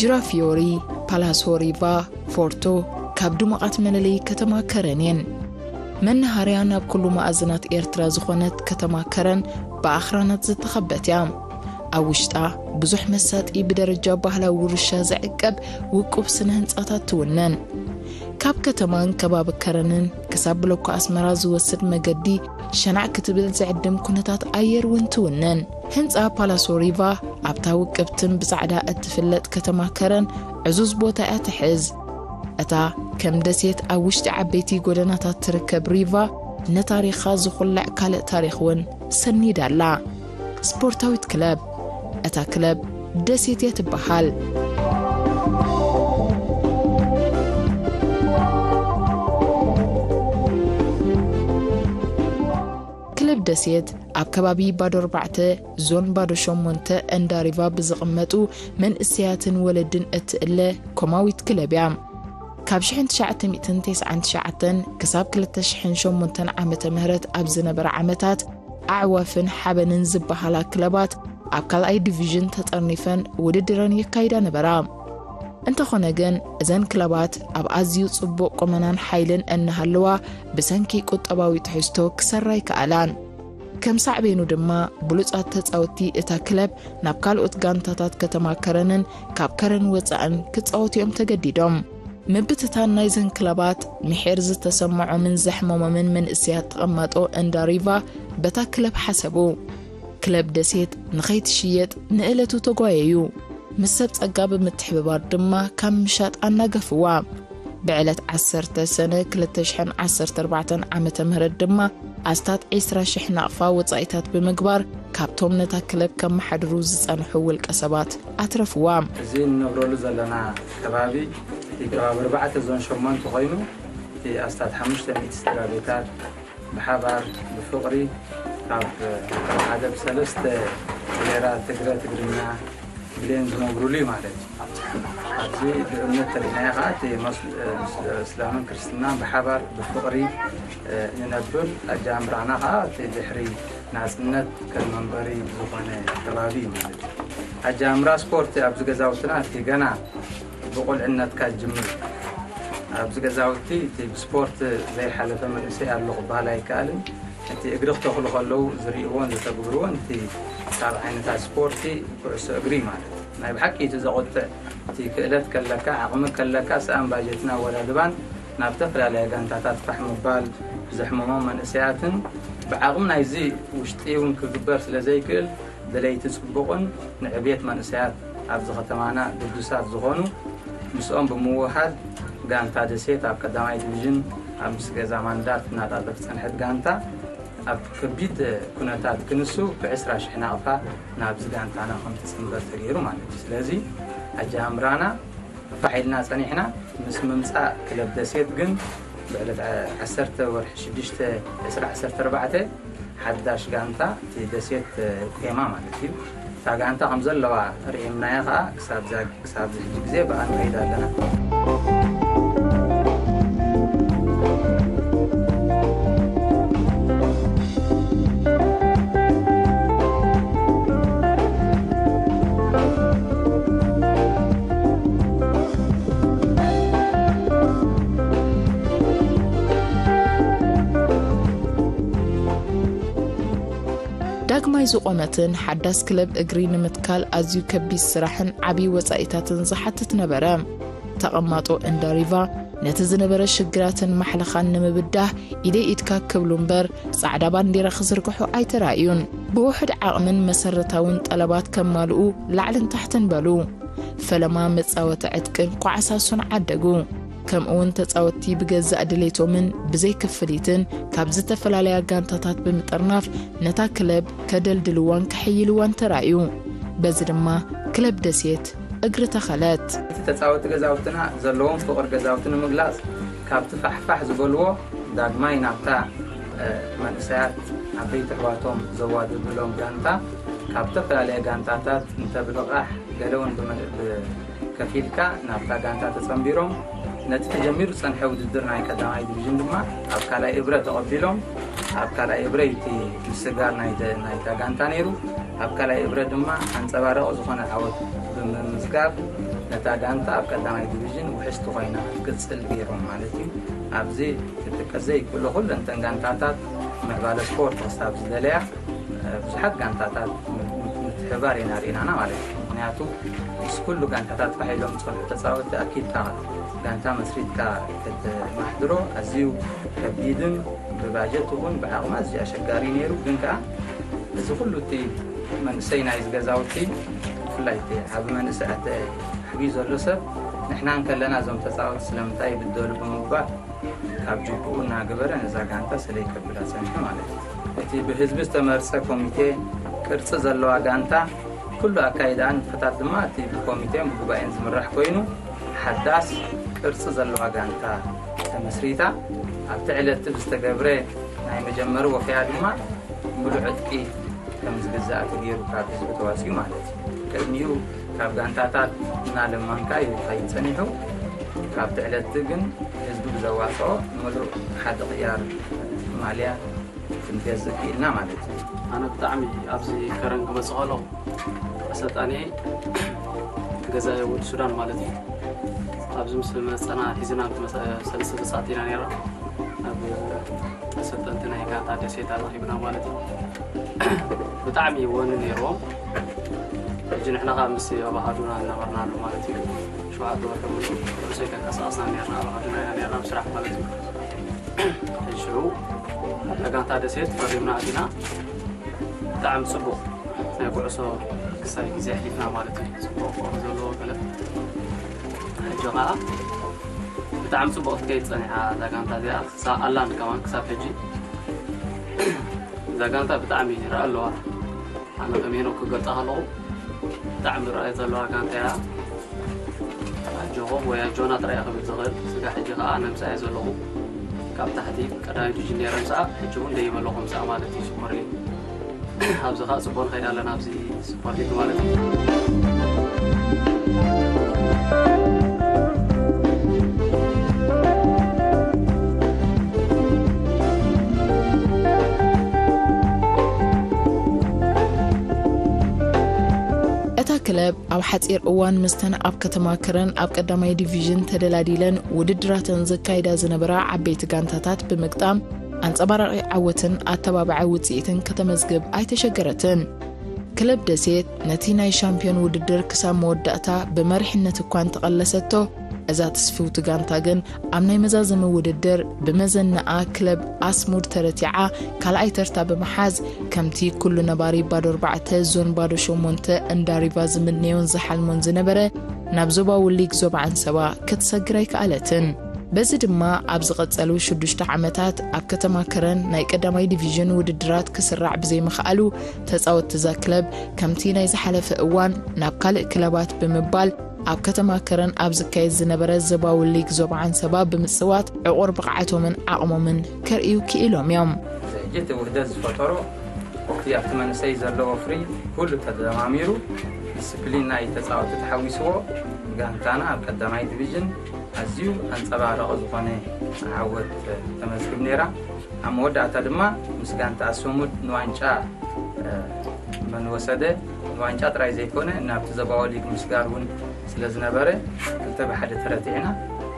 ጅራፊዮሪ፣ ፓላሶ ሪቫ፣ ፎርቶ ካብ ድሙቓት መለለዪ ከተማ ከረን እየን። መናሃርያ ናብ ኩሉ መኣዝናት ኤርትራ ዝኾነት ከተማ ከረን ብኣኽራናት ዝተኸበት እያ። ኣብ ውሽጣ ብዙሕ መሳጢ ብደረጃ ባህላዊ ውርሻ ዝዕቀብ ውቁብ ስነ ህንጻታት ትውነን። ካብ ከተማን ከባቢ ከረንን ክሳብ ብሎኮ ኣስመራ ዝወስድ መገዲ ሸናዕ ክትብል ዝዕድም ኩነታት ኣየር እውን ትውነን። ህንጻ ፓላሶ ሪቫ ኣብታ ውቅብትን ብጻዕዳ እትፍለጥ ከተማ ከረን ዕዙዝ ቦታ እያ ትሕዝ። እታ ከም ደሴት ኣብ ውሽጢ ዓበይቲ ጎደናታት ትርከብ ሪቫ ነታሪኻ ዝኹልዕ ካልእ ታሪኽ እውን ሰኒዳ ኣላ። ስፖርታዊት ክለብ፣ እታ ክለብ ደሴት እያ ትበሃል። ደሴት ኣብ ከባቢ ባዶ ኣርባዕተ ዞን ባዶ ሸሞንተ እንዳሪቫ ብዝቕመጡ መንእሰያትን ወለድን እትእለ ኮማዊት ክለብ እያ። ካብ ሽሕን ትሽዓተ ሚእትን ተስዓን ትሽዓተን ክሳብ ክልተ ሽሕን ሸሞንተን ዓመተ ምህረት ኣብ ዝነበረ ዓመታት ኣዕዋፍን ሓበንን ዝበሃላ ክለባት ኣብ ካልኣይ ዲቪዥን ተጠርኒፈን ውድድረን የካይዳ ነበራ። እንተኾነ ግን እዘን ክለባት ኣብ ኣዝዩ ጽቡቕ ቁመናን ሓይልን እናሃለዋ ብሰንኪ ቁጠባዊ ትሕዝቶ ክሰራ ኣይከኣላን። ከም ሳዕቤኑ ድማ ብሉጻት ተጻወትቲ እታ ክለብ ናብ ካልኦት ጋንታታት ከተማ ከረንን ካብ ከረን ወጻእን ክጻወቱ እዮም ተገዲዶም። ምብትታን ናይዘን ክለባት ምሒር ዝተሰምዖምን ዘሕመሞምን መንእሰያት ተቐማጦ እንዳ ሪቫ በታ ክለብ ሓሰቡ። ክለብ ደሴት ንኸይትሽየጥ ንእለቱ ተጓየዩ። ምስ ሰብ ጸጋ ብምትሕብባር ድማ ካብ ምሻጥ ኣናገፍዋ። ብዕለት ዓሰርተ ሰነ ክልተ ሽሕን ዓሰርተ ኣርባዕተን ዓመተ ምህረት ድማ ኣስታት ዕስራ ሽሕ ናቕፋ ወጻኢታት ብምግባር ካብቶም ነታ ክለብ ከመሓድሩ ዝጸንሑ ውልቀ ሰባት ኣትረፍዋ። እዚ እንነብረሉ ዘለና ከባቢ እቲ ከባቢ ኣርባዕተ ዞን ሸሞንተ ኮይኑ እቲ ኣስታት ሓሙሽተ ሚእቲ ስድራ ቤታት ብሓባር ብፍቕሪ ካብ ሓደ ብሰለስተ ብሄራት ትግረ፣ ትግርኛ፣ ብሌን ዝነብሩሉ እዩ ማለት እዩ። ኣብዚ ብእምነት ተሪእናዮ ከዓ እቲ መስ-፣ እስላምን ክርስትናን ብሓባር ብፍቕሪ ንነብር። ኣጃምራና ከዓ እቲ ድሕሪ ናፅነት ከም መንበሪ ዝኾነ ከባቢ እዩ ማለት እዩ። ኣጃምራ ስፖርት ኣብዚ ገዛውትና እቲ ገና ብቁልዕነትካ ዝጅምር። ኣብዚ ገዛውቲ እቲ ብስፖርት ዘይሓለፈ መንእሰይ ኣሎ ክበሃል ኣይከኣልን። እቲ እግሪ ክተኽሉ ከለዉ ዝርእይዎን ዘተግብርዎን እቲ ካብ ዓይነታት ስፖርቲ ኩዕሶ እግሪ ማለት እዩ። ናይ ብሓቂ እቲ ዘቑጥዕ እቲ ክእለት ከለካ፣ ዓቕሚ ከለካ፣ ሰኣን ባጀትን ኣወዳድባን ናብ ዝተፈላለያ ጋንታታት ፋሕ ምባል፣ ዘሕመሞም መንእሰያትን ብዓቕሚ ናይዚ ውሽጢ እውን ክግበር ስለ ዘይክእል፣ ደለይቲ ጽቡቕን ንዕቤት መንእሰያት ኣብዚ ከተማና ግዱሳት ዝኾኑ ምስኦም ብምውሃድ ጋንታ ደሴት ኣብ ቀዳማይ ዲቪዥን ኣብ ምስ ገዛ ማንዳርት እናጣጠፍ ዝጸንሐት ጋንታ ኣብ ከቢድ ኩነታት ክንሱ ብዕስራ ሽሕ ናቕፋ ናብዚ ጋንታና ከም ትጽንበር ተገይሩ ማለት እዩ። ስለዚ ኣጀማምራና ፋሕ ኢልና ጸኒሕና። ምስ ምምጻእ ክለብ ደሴት ግን ብዕለት ዓሰርተ ወርሒ ሽዱሽተ ዕስራ ዓሰርተ ኣርባዕተ ሓዳሽ ጋንታ እቲ ደሴት ቁየማ ማለት እዩ። እታ ጋንታ ከም ዘለዋ ርኢምናያ ከኣ ክሳብ ዛ-፣ ክሳብ እዚ ሕጂ ግዜ ብኣ ንኸይድ ኣለና። ዳግማይ ዝቖመትን ሓዳስ ክለብ እግሪ ንምትካል ኣዝዩ ከቢድ ስራሕን ዓቢ ወጻኢታትን ዝሓትት ነበረ። ተቐማጦ እንዳ ሪቫ ነቲ ዝነበረ ሽግራትን ማሕለኻን ንምብዳህ ኢደይ ኢድካ ክብሉ እምበር ጻዕዳ ባንዴራ ክዝርግሑ ኣይተራእዩን። ብውሑድ ዓቕምን መሰረታውን ጠለባት ከማልኡ ላዕልን ታሕትን በሉ። ፈለማ መጻወቲ ዕጥቅን ኳዕሳሱን ዓደጉ። ከምኡውን ተጻወትቲ ብገዛእ ድሌቶምን ብዘይ ክፍሊትን ካብ ዝተፈላለያ ጋንታታት ብምጥርናፍ ነታ ክለብ ከደልድልዋን ከሕይልዋን ተራእዩ። በዚ ድማ ክለብ ደሴት እግሪ ተኸለት። እቲ ተጻወትቲ ገዛውትና ዘለዎም ፍቕሪ ገዛውቲ ንምግላጽ ካብቲ ፋሕፋሕ ዝበልዎ ዳግማይ ናብታ፣ እ፣ መንእሰያት ዓበይቲ ኣሕዋቶም ዘዋድዱሎም ጋንታ ካብ ዝተፈላለያ ጋንታታት እንተ ብልቓሕ ገለ እውን ብመ-፣ ብ-፣ ከፊልካ ናብታ ጋንታ ተጸንቢሮም ነቲ ተጀሚሩ ዝጸንሐ ውድድር ናይ ቀዳማይ ዲቪዥን ድማ ኣብ ካልኣይ እብረ ተቐቢሎም ኣብ ካልኣይ እብረ እቲ ምስጋር ናይ ደ-፣ ናይታ ጋንታ ነይሩ። ኣብ ካልኣይ እብረ ድማ ኣንጸባራቒ ዝኾነ ዓወት ብምምዝጋብ ነታ ጋንታ ኣብ ቀዳማይ ዲቪዥን ውሕስቲ ኮይና ክትቅጽል ገይሮም ማለት እዩ። ኣብዚ ክጥቀስ ዘይክእሉ ኩለን እተን ጋንታታት ምዕባለ ስፖርት ክሳብ ዝደለያ ብዙሓት ጋንታታት ምትሕብባር ኢና ርኢናና ማለት እዩ። ምኽንያቱ ምስ ኩሉ ጋንታታት ፋሕ ኢሎም ዝጸንሑ ተጻወትቲ ኣኪብካ ጋንታ መስሪትካ ከተማሕድሮ ኣዝዩ ከቢድን ብባጀት እውን ብዓቕሚ ኣዝዩ ኣሸጋሪ ነይሩ። ግን ከኣ እዚ ኩሉ እቲ መንእሰይ ናይዚ ገዛውቲ ብፍላይ እቲ ዓቢ መንእሰይ ኣተ-፣ ኣዕብዩ ዘሎ ሰብ ንሕና እንከለና እዞም ተጻወትቲ ስለምንታይ ይብደሉ ብምባል ካብ ጅቡኡ እናገበረ ነዛ ጋንታ ሰለይ ከብላ ጸኒሑ ማለት እዩ። እቲ ብህዝቢ ዝተመርጸ ኮሚቴ ቅርጺ ዘለዋ ጋንታ ኩሉ ኣካይዳኣ ንጥፈታት ድማ እቲ ብኮሚቴን ብጉባኤን ዝምራሕ ኮይኑ ሓዳስ ቅርጺ ዘለዋ ጋንታ ተመስሪታ። ኣብቲ ዕለት እቲ ብዝተገብረ ናይ መጀመሪ ወፈያ ድማ ሙሉእ ዕጥቂ ከም ዝግዛእ ተገይሩ ካብ ህዝቢ ተዋፂኡ ማለት እዩ። ቅድሚኡ ካብ ጋንታታት እናለመንካ እዩ ዝኸይድ ፀኒሑ። ካብቲ ዕለት ግን ህዝቢ ብዘዋፅኦ ሙሉእ ሓደ ቅያር ማልያ ክንገዝእ ክኢልና ማለት እዩ። ኣነ ብጣዕሚ ኣብዚ ከረን ክመፅእ ከለኹ ኣሰልጣኒ ገዛኢ ወዲ ሱዳን ማለት እዩ። ኣብዚ ምስ መፀና ሒዝና ምስ መፀ-፣ ሰለስተ ተፃወቲ ኢና ነይራ። ኣብ ኣሰልጠንቲ ናይ ጋንታ ደሴት ኣረኺብና ማለት እዩ። ብጣዕሚ ወኒ ነይርዎም። ሕጂ ንሕና ከዓ ምስ ኣብ ኣሃዱና እናበርናሉ ማለት እዩ። ሸውዓተ ወርሒ ሙሉእ ርእሰይ ከንቀሳቐስና ነርና፣ ኣብ ኣሃዱና ኢና ነርና፣ ኣብ ስራሕ ማለት እዩ። ሕጂ ሽዑ ኣብታ ጋንታ ደሴት ፈሪምና ኣቲና። ብጣዕሚ ጽቡቕ ናይ ኩዕሶ ክሳይ ግዜ ኣሕሊፍና ማለት እዩ። ጽቡቕ ፍቕሪ ዘለዎ ክለብ። ሕጂ ኸኣ ብጣዕሚ ጽቡቕ ክትከይድ ጸኒሓ እዛ ጋንታ እዚኣ፣ ክሳብ ኣላንድ ከማን ክሳብ ሕጂ። እዛ ጋንታ ብጣዕሚ ይረኣ ኣለዋ። ኣነ ከም ሄኖክ ክገልጻ ከለኹ ብጣዕሚ ረኣይ ዘለዋ ጋንታ እያ። ኣጆኹም ወይ ኣጆና ጥራይ ክብል ዝኽእል። ስጋ ሕጂ ከኣ ነምጻ እየ ዘለኹ። ካብ ታሕቲ ቀዳማይ ዲቪዥን ነይረ ምሳኣ፣ ሕጂ እውን ደይበ ኣለኹ ምሳኣ ማለት እዩ ሱፐር ሊግ። ኣብዚ ከኣ ጽቡቕ ንኸይድ ኣለና ኣብዚ ሱፐር ሊግ ማለት እዩ። እታ ክለብ ኣብ ሓጺር እዋን ምስተን ኣብ ከተማ ከረን ኣብ ቀዳማይ ዲቪዥን ተደላዲለን ውድድራተን ዘካይዳ ዝነበራ ዓበይቲ ጋንታታት ብምግጣም ኣንጸባራቒ ዓወትን ኣተባባዒ ውጽኢትን ከተመዝግብ ኣይተሸገረትን። ክለብ ደሴት ነቲ ናይ ሻምፒዮን ውድድር ክሳብ መወዳእታ ብመሪሕነት እኳ እንተቐለሰቶ፣ እዛ ትስፍውቲ ጋንታ ግን ኣብ ናይ መዛዘሚ ውድድር ብመዘናኣ ክለብ ኣስሙድ ተረቲዓ ካልኣይ ተርታ ብምሓዝ፣ ከምቲ ኩሉ ነባሪ ባዶ ኣርባዕተ ዞን ባዶ ሸሞንተ እንዳ ሪቫ ዝምነዮን ዝሓልሞን ዝነበረ፣ ናብ ዞባዊ ሊግ ዞባ ዓንሰባ ክትሰግር ኣይከኣለትን። በዚ ድማ ኣብ ዝቐጸሉ ሽዱሽተ ዓመታት ኣብ ከተማ ከረን ናይ ቀዳማይ ዲቪዥን ውድድራት ክስራዕ ብዘይምኽኣሉ፣ ተጻወትቲ እዛ ክለብ ከምቲ ናይ ዝሓለፈ እዋን ናብ ካልእ ክለባት ብምባል ኣብ ከተማ ከረን ኣብ ዝካየድ ዝነበረ ዞባዊ ሊግ ዞባ ዓንሰባ ብምጽዋት ዕቑር ብቕዓቶምን ዓቕሞምን ከርእዩ ክኢሎም እዮም። ሕጂ እቲ ውህደት ዝፈጠሮ እቲ ኣብቲ መንእሰይ ዘሎ ወፍሪ ኩሉ ተደማሚሩ ዲስፕሊን ናይ ተጻወትቲ ተሓዊስዎ ጋንታና ኣብ ቀዳማይ ዲቪዥን ኣዝዩ ኣንጸባራቒ ዝኾነ ዓወት ተመዝግብ ነይራ። ኣብ መወዳእታ ድማ ምስ ጋንታ ኣሰሙድ ንዋንጫ መን ወሰደ፣ ንዋንጫ ጥራይ ዘይኮነ ናብቲ ዞባዊ ሊግ ምስጋር እውን ስለ ዝነበረ ክልተ ብሓደ ተረቲዕና።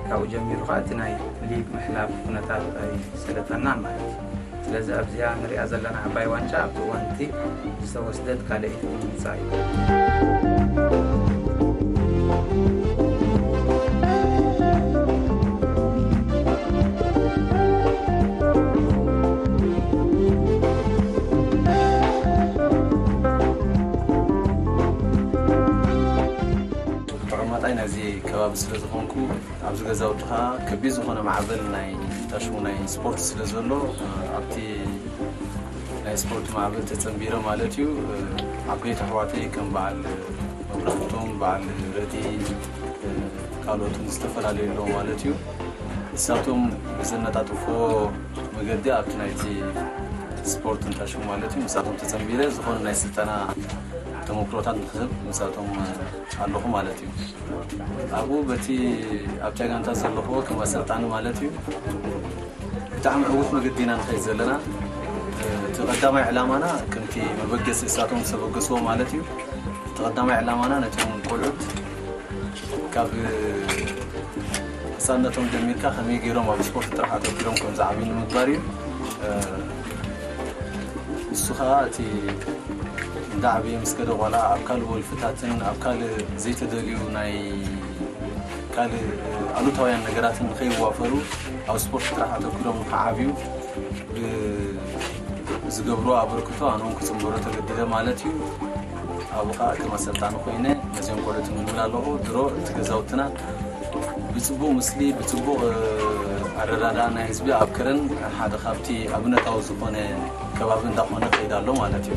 ካብኡ ጀሚሩ ከዓ እቲ ናይ ሊግ ምሕላፍ ኩነታት ኣይሰለጠናን ማለት እዩ። ስለዚ ኣብዚኣ ንሪኣ ዘለና ዓባይ ዋንጫ ኣብቲ እዋን እቲ ዝተወስደት ካልኣይቲ ብምምፃእ እዩ። ተቐማጣይ ናይዚ ከባቢ ስለ ዝኾንኩ ኣብዚ ገዛውቲ ከዓ ከቢድ ዝኾነ ማዕበል ናይ ታሽሙ ናይ ስፖርት ስለ ዘሎ ኣብቲ ናይ ስፖርት ማዕበል ተጸንቢረ ማለት እዩ። ዓበይቲ ኣሕዋተይ ከም በዓል መብራህቶም፣ በዓል ረዲ፣ ካልኦትን ዝተፈላለዩ ኣለዉ ማለት እዩ። ንሳቶም ብዘነጣጥፍዎ መገዲ ኣብቲ ናይቲ ስፖርት እንታሽሙ ማለት እዩ። ንሳቶም ተጸንቢረ ዝኾነ ናይ ስልጠና ተመክሮታት ንክህብ ንሳቶም ኣለኹ ማለት እዩ። ኣብኡ በቲ ኣብታ ጋንታ ዘለኽዎ ከም ኣሰልጣኒ ማለት እዩ። ብጣዕሚ ዕዉት መገዲ ኢና ንኸይድ ዘለና። እቲ ቀዳማይ ዕላማና ከምቲ መበገሲ እሳቶም ዝተበገስዎ ማለት እዩ። እቲ ቀዳማይ ዕላማና ነቶም ቆልዑት ካብ ህፃንነቶም ጀሚርካ ከመይ ገይሮም ኣብ ስፖርት ጥራሕ ኣተኪሮም ከም ዝዓብዩ ንምግባር እዩ። እሱ ከዓ እቲ እንዳ ዓብየ ምስ ከደ ቆልዓ ኣብ ካልእ ወልፍታትን ኣብ ካልእ ዘይተደልዩ ናይ ካልእ ኣሉታውያን ነገራትን ንኸይዋፈሩ ኣብ ስፖርት ጥራሕ ኣተኪሮም ንኸዓብዩ ብ-፣ ዝገብሮ ኣበርክቶ ኣነ እውን ክፅንበሮ ተገዲደ ማለት እዩ። ኣብኡ ከዓ ከም ኣሰልጣኒ ኮይነ ነዚኦም ቆልዑት ምልምል ኣለኹ። ድሮ እቲ ገዛውትና ብፅቡቕ ምስሊ፣ ብፅቡቕ፣ እ፣ ኣረዳድኣ ናይ ህዝቢ ኣብ ከረን ሓደ ካብቲ ኣብነታዊ ዝኾነ ከባቢ እንዳኾነ ከይድ ኣሎ ማለት እዩ።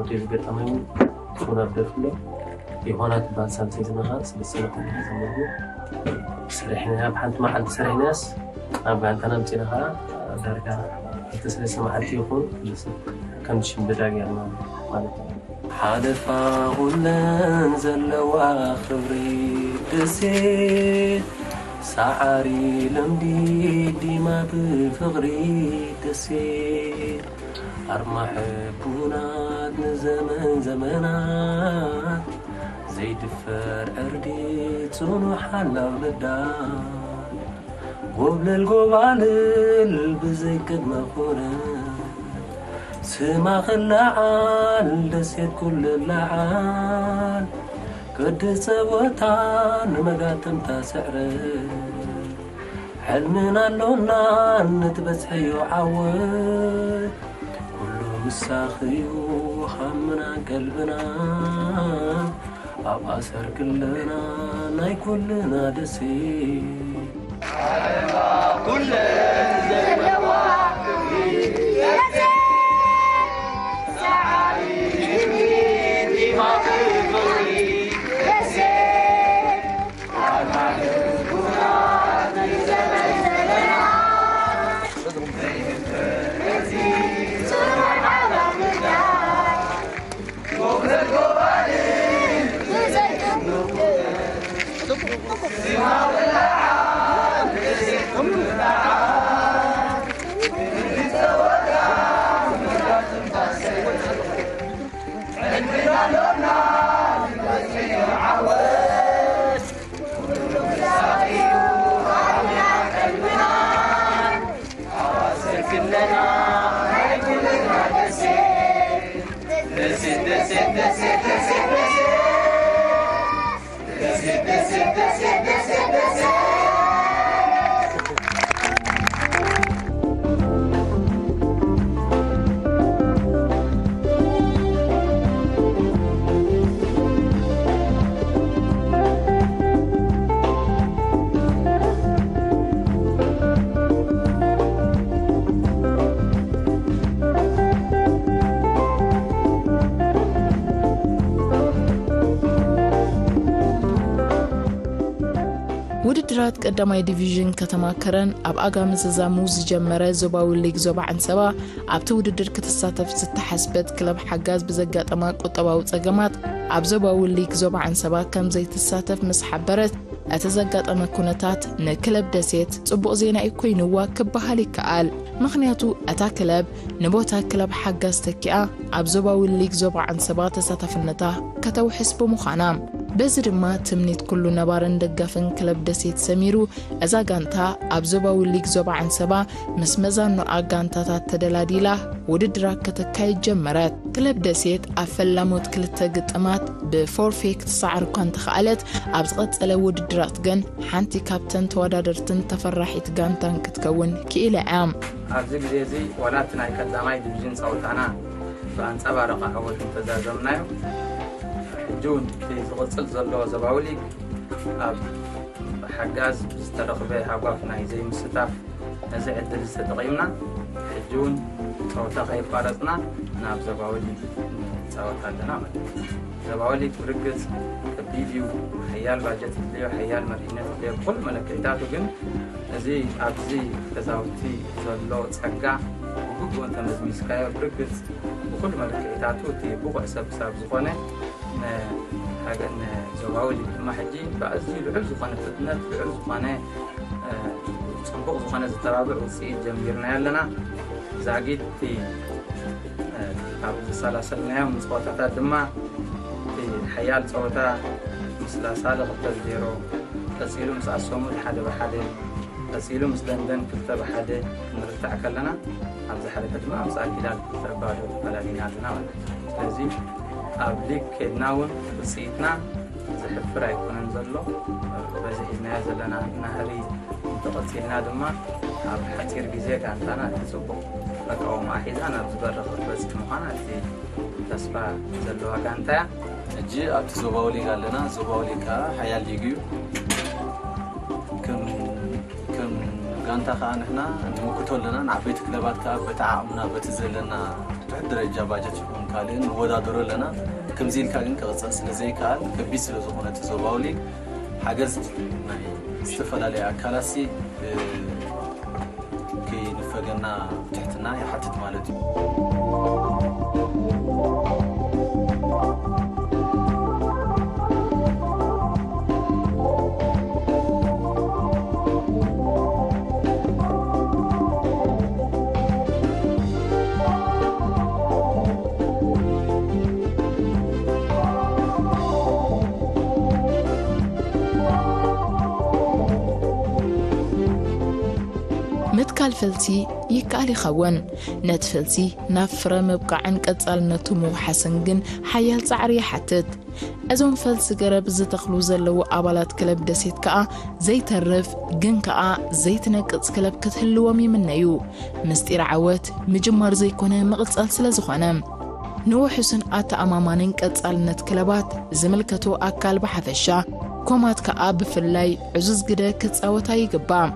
ሆቴል ገጠመኝ እሱ ነበር ብሎ የሆናት ባል ሳልሰይ ዝነኻ ስልስለ ኮምፒውተር ዘመርኩ ሰሪሕና ብሓንቲ መዓልቲ ሰሪሕናስ ኣብ ጋንታና ምፅና ከዓ ዳርጋ ክልተ ሰለስተ መዓልቲ ይኹን ከም ሽምብዳ ጌርና ማለት እዩ። ሓለፋ ኩለን ዘለዋ ክብሪ ደሴት ሰዓሪ ልምዲ ዲማ ብፍቕሪ ደሴት ኣርማ ሕቡናት ንዘመን ዘመናት ዘይድፈር ዕርዲ ጽኑሕ ሓላው ልዳት ጎብለል ጎባልል ብዘይ ቅድመ ኩነት ስማ ክለዓል ደሴት ኩሉ ለዓል ቅዲ ጸወታ ንመጋጥምታ ስዕረት ሕልምን ኣሎና ንትበጽሕዮ ዓወት ኩሉ ምሳኽዩ ሃምና ቀልብና ኣብ ኣሰር ክለና ናይ ኩልና ደሴት ውድድራት ቀዳማይ ዲቪዥን ከተማ ከረን ኣብ ኣጋመ ዘዛሙ ዝጀመረ ዞባዊ ሊግ ዞባ ዓንሰባ፣ ኣብቲ ውድድር ክትሳተፍ ዝተሓስበት ክለብ ሓጋዝ ብዘጋጠማ ቁጠባዊ ጸገማት ኣብ ዞባዊ ሊግ ዞባ ዓንሰባ ከም ዘይትሳተፍ ምስ ሓበረት፣ እቲ ዘጋጠመ ኩነታት ንክለብ ደሴት ጽቡቕ ዜና እዩ ኮይንዋ ክበሃል ይከኣል። ምኽንያቱ እታ ክለብ ንቦታ ክለብ ሓጋዝ ተኪኣ ኣብ ዞባዊ ሊግ ዞባ ዓንሰባ ተሳታፍነታ ከተውሕስ ብምዃና። በዚ ድማ ትምኒት ኩሉ ነባርን ደጋፍን ክለብ ደሴት ሰሚሩ፣ እዛ ጋንታ ኣብ ዞባዊ ሊግ ዞባ ዓንሰባ ምስ መዛኖኣ ጋንታታት ተደላዲላ ውድድራ ከተካይድ ጀመረት። ክለብ ደሴት ኣብ ፈላሞት ክልተ ግጥማት ብፎርፌ ክትሰዓር እኳ እንተኸኣለት፣ ኣብ ዝቐጸለ ውድድራት ግን ሓንቲ ካብተን ተወዳደርትን ተፈራሒት ጋንታን ክትከውን ክኢላ እያ። ኣብዚ ግዜ እዚ ዋላ እቲ ናይ ቀዳማይ ዲቪዥን ጸወታና ብኣንጸባረቐ ዓወት እንተዛዘምናዮ፣ ሕጂ እውን እቲ ዝቕጽል ዘሎ ዞባዊ ሊግ ኣብ ሓጋዝ ዝተረኽበ ሃጓፍ ናይ ዘይምስታፍ ነዚ ዕድል እዚ ተጠቒምና፣ ሕጂ እውን ጸወታ ከየቋረጽና ናብ ዞባዊ ሊግ ንጻወት ኣለና ማለት እዩ። ዞባዊ ሊግ ብርግጽ ከቢድ እዩ። ሓያል ባጀት የድልዮ፣ ሓያል መሪሕነት የድልዮ፣ ብኹሉ መለክዒታቱ። ግን እዚ ኣብዚ ገዛውቲ ዘሎ ጸጋ ብግቡእ እንተመዝሚዝካዮ፣ ብርግጽ ብኹሉ መለክዒታቱ እቲ ብቑዕ ሰብ ክሳብ ዝኾነ፣ ን-፣ ሃገ-፣ ንዞባዊ ሊግ ድማ ሕጂ ብኣዝዩ ልዑል ዝኾነ ፍጥነት፣ ልዑል ዝኾነ፣ እ፣ ጽቡቕ ዝኾነ ዘተባብዕ ውጽኢት ጀሚርና ኣለና። ዛጊድ እቲ፣ እ፣ ኣብ ዘሰላሰልናዮም ጸወታታት ድማ እቲ ሓያል ጸወታ ምስ ላሳለ ክልተ ዜሮ፣ ቀጺሉ ምስ ኣሰሙድ ሓደ ብሓደ፣ ቀጺሉ ምስ ደንደን ክልተ ብሓደ ክንርታዕ ከለና፣ ኣብ ዝሓለፈ ድማ ምስ ኣልሂላል ክልተ ባዶ ተፈላሊና ኣለና ማለት እዩ። ስለዚ ኣብ ሊግ ከድና እውን ውፅኢትና ዘሕፍር ኣይኮነን ዘሎ። በዚ ሒዝናዮ ዘለና ናህሪ እንተቐፂልና ድማ ኣብ ሓፂር ግዜ ጋንታና እቲ ፅቡቕ ተቃውሞ ኣሒዛ ናብ ዝበረኸ ክትበፅሕ ምዃና እቲ ተስፋ ዘለዋ ጋንታ እያ። ሕጂ ኣብቲ ዞባዊ ሊግ ኣለና። ዞባዊ ሊግ ከዓ ሓያል ሊግ እዩ። ከም ከም ጋንታ ከዓ ንሕና ንምክቶ ኣለና። ንዓበይቲ ክለባት ከዓ በቲ ዓቕምና በቲ ዘለና ትሕት ደረጃ ባጀት ይኹን ካልእን ንወዳደሮ ኣለና። ከምዚ ኢልካ ግን ክቕፅል ስለ ዘይከኣል ከቢድ ስለ ዝኾነ እቲ ዞባዊ ሊግ ሓገዝ ናይ ዝተፈላለዩ ኣካላት ሲ፣ እ፣ ከይንፈገና ትሕትና ይሓትት ማለት እዩ። ምትካል ፈልሲ ይከኣል ይኸውን። ነቲ ፈልሲ ናብ ፍረ ምብቃዕን ቀጻልነቱ ምውሓስን ግን ሓያል ጻዕሪ ይሓትት። እዞም ፈልሲ ገረብ ዝተኽሉ ዘለዉ ኣባላት ክለብ ደሴት ከኣ ዘይተርፍ ግን ከኣ ዘይትነቅጽ ክለብ ክትህልዎም ይምነዩ። ምስጢር ዓወት ምጅማር ዘይኮነ ምቕጻል ስለ ዝኾነ፣ ንውሑስን ኣተኣማማንን ቀጻልነት ክለባት ዝምልከቶ ኣካል ብሓፈሻ፣ ኮማት ከኣ ብፍላይ ዕዙዝ ግደ ክጻወታ ይግባእ።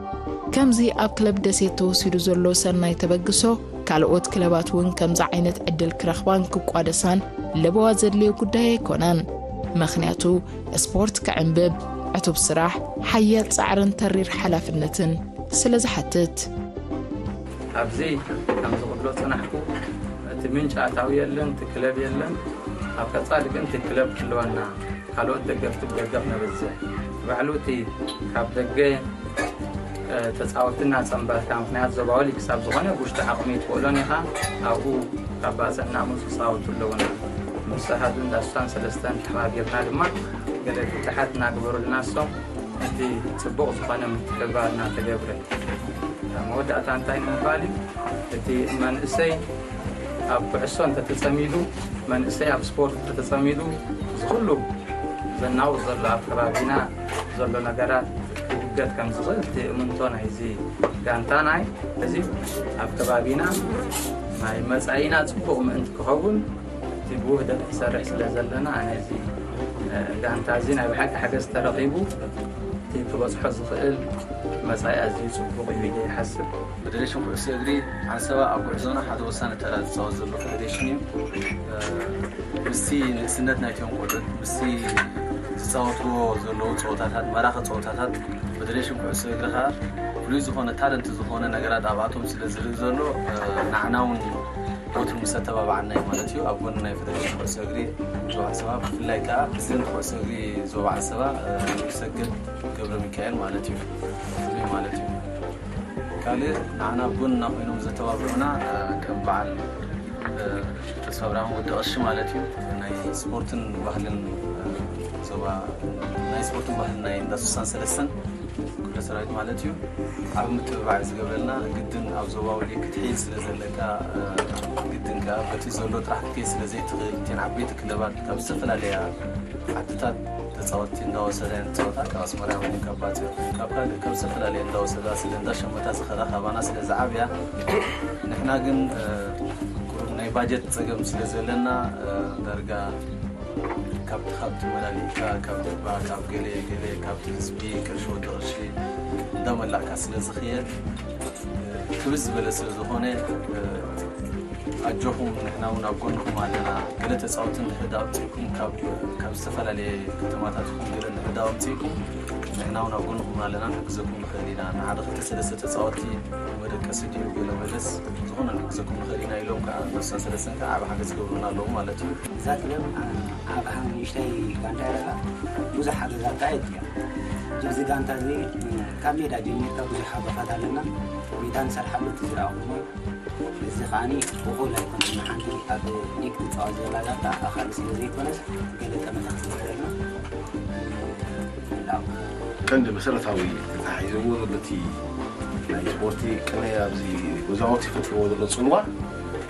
ከምዚ ኣብ ክለብ ደሴት ተወሲዱ ዘሎ ሰናይ ተበግሶ፣ ካልኦት ክለባት እውን ከምዚ ዓይነት ዕድል ክረኽባን ክቋደሳን ለበዋ ዘድልዮ ጉዳይ ኣይኮነን። ምኽንያቱ፣ ስፖርት ክዕንብብ፣ ዕቱብ ስራሕ፣ ሓያል ጻዕርን ተሪር ሓላፍነትን ስለ ዝሓትት። ኣብዚ ከም ዝቕብሎ ጽናሕኩ፣ እቲ ምንጪ ኣታዊ የለን፣ እቲ ክለብ የለን። ኣብ ቀጻሊ ግን እቲ ክለብ ክህልወና፣ ካልኦት ደገፍቲ ብደገፍ ነብዝሕ። ባዕሉ እቲ ካብ ደገ፣ እ፣ ተጻወትና ጸንበርካ፣ ምኽንያት ዞባዊ ሊግ ክሳብ ዝኾነ ብውሽጢ ዓቕሚ ኣይትኽእሎን ኢኻ። ኣብኡ ካብ ባጽዕና መጹ ክጻወቱ ኣለውና። ምስ ኣሃዱ እንዳ ሱሳን ሰለስተን ተሓባቢርና ድማ ገለ ፍትሓት እናገበሩልና እሶም፣ እቲ ጽቡቕ ዝኾነ ምትሕብባር እናተገብረ፣ መወዳእታ እንታይ ንምባል እዩ? እቲ መንእሰይ ኣብ ኩዕሶ እንተተጸሚዱ፣ መንእሰይ ኣብ ስፖርት እንተተጸሚዱ፣ እዚ ኩሉ ዘናውጽ ዘሎ ኣብ ከባቢና ዘሎ ነገራት ክውገድ ከም ዝኽእል እቲ እምንቶ ናይዚ ጋንታ ናይ እዚ ኣብ ከባቢና ናይ መጻኢና ጽቡቕ ምእንቲ ክኸውን እቲ ብውህደት ክሰርሕ ስለ ዘለና፣ ነዚ ጋንታ እዚ ናይ ብሓቂ ሓገዝ ተረኺቡ እቲ ክበጽሖ ዝኽእል መጻኢ ኣዝዩ ጽቡቕ እዩ ኢለ ይሓስብ። ፌደሬሽን ኩዕሶ እግሪ ዓንሰባ ኣብ ጉዕዞና ሓደ ወሳኒ ተራ ዝጻወት ዘሎ ፌደሬሽን እዩ። ምስቲ ንእስነት ናይቶም ቆልዑት ምስቲ ዝጻወትዎ ዘለዉ ጸወታታት፣ መራኺ ጸወታታት፣ ፌደሬሽን ኩዕሶ እግሪ ከኣ ፍሉይ ዝኾነ ታለንት ዝኾነ ነገራት ኣብኣቶም ስለ ዝርኢ ዘሎ፣ ንዓና እውን ወትሩ ምስ ኣተባብዓና እዩ ማለት እዩ። ኣብ ጎኒ ናይ ፌደሬሽን ኩዕሶ እግሪ ዞባ ዓንሰባ፣ ብፍላይ ከኣ ፕሬዚደንት ኩዕሶ እግሪ ዞባ ዓንሰባ፣ ንጉሰ ሰገድ ገብረ ሚካኤል ማለት እዩ። እዚ ማለት እዩ። ካልእ ንዓና ኣብ ጎንና ኮይኖም ዘተባብዑና፣ ከም በዓል ተስፋ ብርሃን ወዲ ቀሺ ማለት እዩ። ናይ ስፖርትን ባህልን ዞባ፣ ናይ ስፖርትን ባህልን ናይ እንዳ ስሳን ሰለስተን ክፍለ ሰራዊት ማለት እዩ። ኣብ ምትብባዕ ዝገብረልና ግድን ኣብ ዞባዊ ሊግ ክትሕይል ስለ ዘለካ፣ ግድን ከኣ በቲ ዘሎ ጥራሕ ክትከይድ ስለ ዘይትኽእል፣ እተን ዓበይቲ ክለባት ካብ ዝተፈላለያ ዓድታት ተጻወትቲ እንዳወሰዳ እየን ዝጻወታ። ካብ ኣስመራ ይኹን ካብ ባጽዕ ይኹን ካብ ካልእ ካብ ዝተፈላለያ እንዳወሰዳ ስለ እንዳሸመታ ዝኸዳ ካባና ስለ ዝዓብያ፣ ንሕና ግን ቁሩብ ናይ ባጀት ጸገም ስለ ዘለና፣ ዳርጋ ካብቲ ካብቲ መላሊእካ ካብ ጀባ ካብ ገለ ገለ ካብቲ ህዝቢ ቅርሺ ወዲ ቅርሺ እንዳመላእካ ስለ ዝኽየድ፣ ክብዝ ዝበለ ስለ ዝኾነ፣ ኣጆኹም ንሕና እውን ኣብ ጎንኹም ኣለና። ገለ ተጻወቲ እንድሕር ደኣ ኣውጺእኩም ካብ ካብ ዝተፈላለየ ከተማታት ይኹን ገለ እንድሕር ደኣ ኣውጺእኩም ንሕና እውን ኣብ ጎንኹም ኣለና፣ ንሕግዘኩም ንኽእል ኢና። ንሓደ ክልተ ሰለስተ ተጻወቲ መደቀሲ ድዩ ገለ መለስ ዝኾነ ንሕግዘኩም ንኽእል ኢና ኢሎም ከዓ ንሳን ሰለስተን ከዓ ዓቢ ሓገዝ ክገብሩና ኣለዉ ማለት እዩ። እዛ ክለብ ኣብ ንእሽተይ ጋንታ ኢረላ ብዙሕ ሓገዛት ከዓ የድልያ። እዚ ጋንታ እዚ ካብ ሜዳ ጀሚርካ ብዙሕ ሓጎፋት ኣለና። ሜዳ ንሰርሓሉ እቲ ዝረኣኹሞ እዚ ከዓኒ እኹል ኣይኮነን። ንሓንቲ ኣብ ሊግ ትጻወት ዘላ ጋንታ ኣኻሊ ስለ ዘይኮነስ ገለ ጠመታ ስለ ዘለና ምላው ቀንዲ መሰረታዊ ተታሒዝዎ ዘሎ እቲ ናይ ስፖርቲ ቅነ ኣብዚ ገዛውቲ ፈጥርዎ ዘሎ ጽልዋ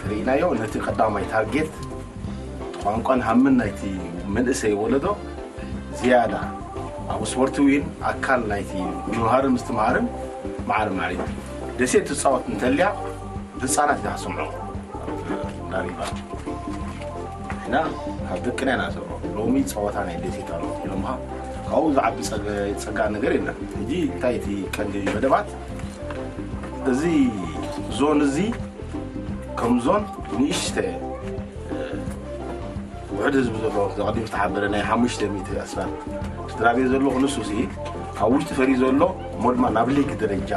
ርኢናዮ። ነቲ ቀዳማይ ታርጌት ቋንቋን ሃምን ናይቲ መንእሰይ ወለዶ ዝያዳ ኣብ ስፖርቲ እውን ኣካል ናይቲ ምምሃርን ምስትምሃርን ማዕረ ማዕረ እዩ። ደሴት ትጻወት እንተልያ ህጻናት ኢኻ ትሰምዖ። ዳሪባ እና ካብ ደቅና ኢና ንሰምዖ። ሎሚ ጸወታ ናይ ደሴት ኣሎ ኢሎምኻ። ካብኡ ዝዓቢ ጸገ-፣ ጸጋ ነገር የለን። ሕጂ እንታይ እቲ ቀንዲ መደባት እዚ ዞን እዚ ከም ዞን ንእሽተ ውሕድ ህዝቢ ዘለዎ ዘቐዲም ዝተሓበረ ናይ ሓሙሽተ ሚእቲ ኣስፋልት ስድራ ቤት ዘለዎ ንሱ ሲ ካብ ውሽጢ ፈሪ ዘሎ እሞ ድማ ናብ ሊግ ደረጃ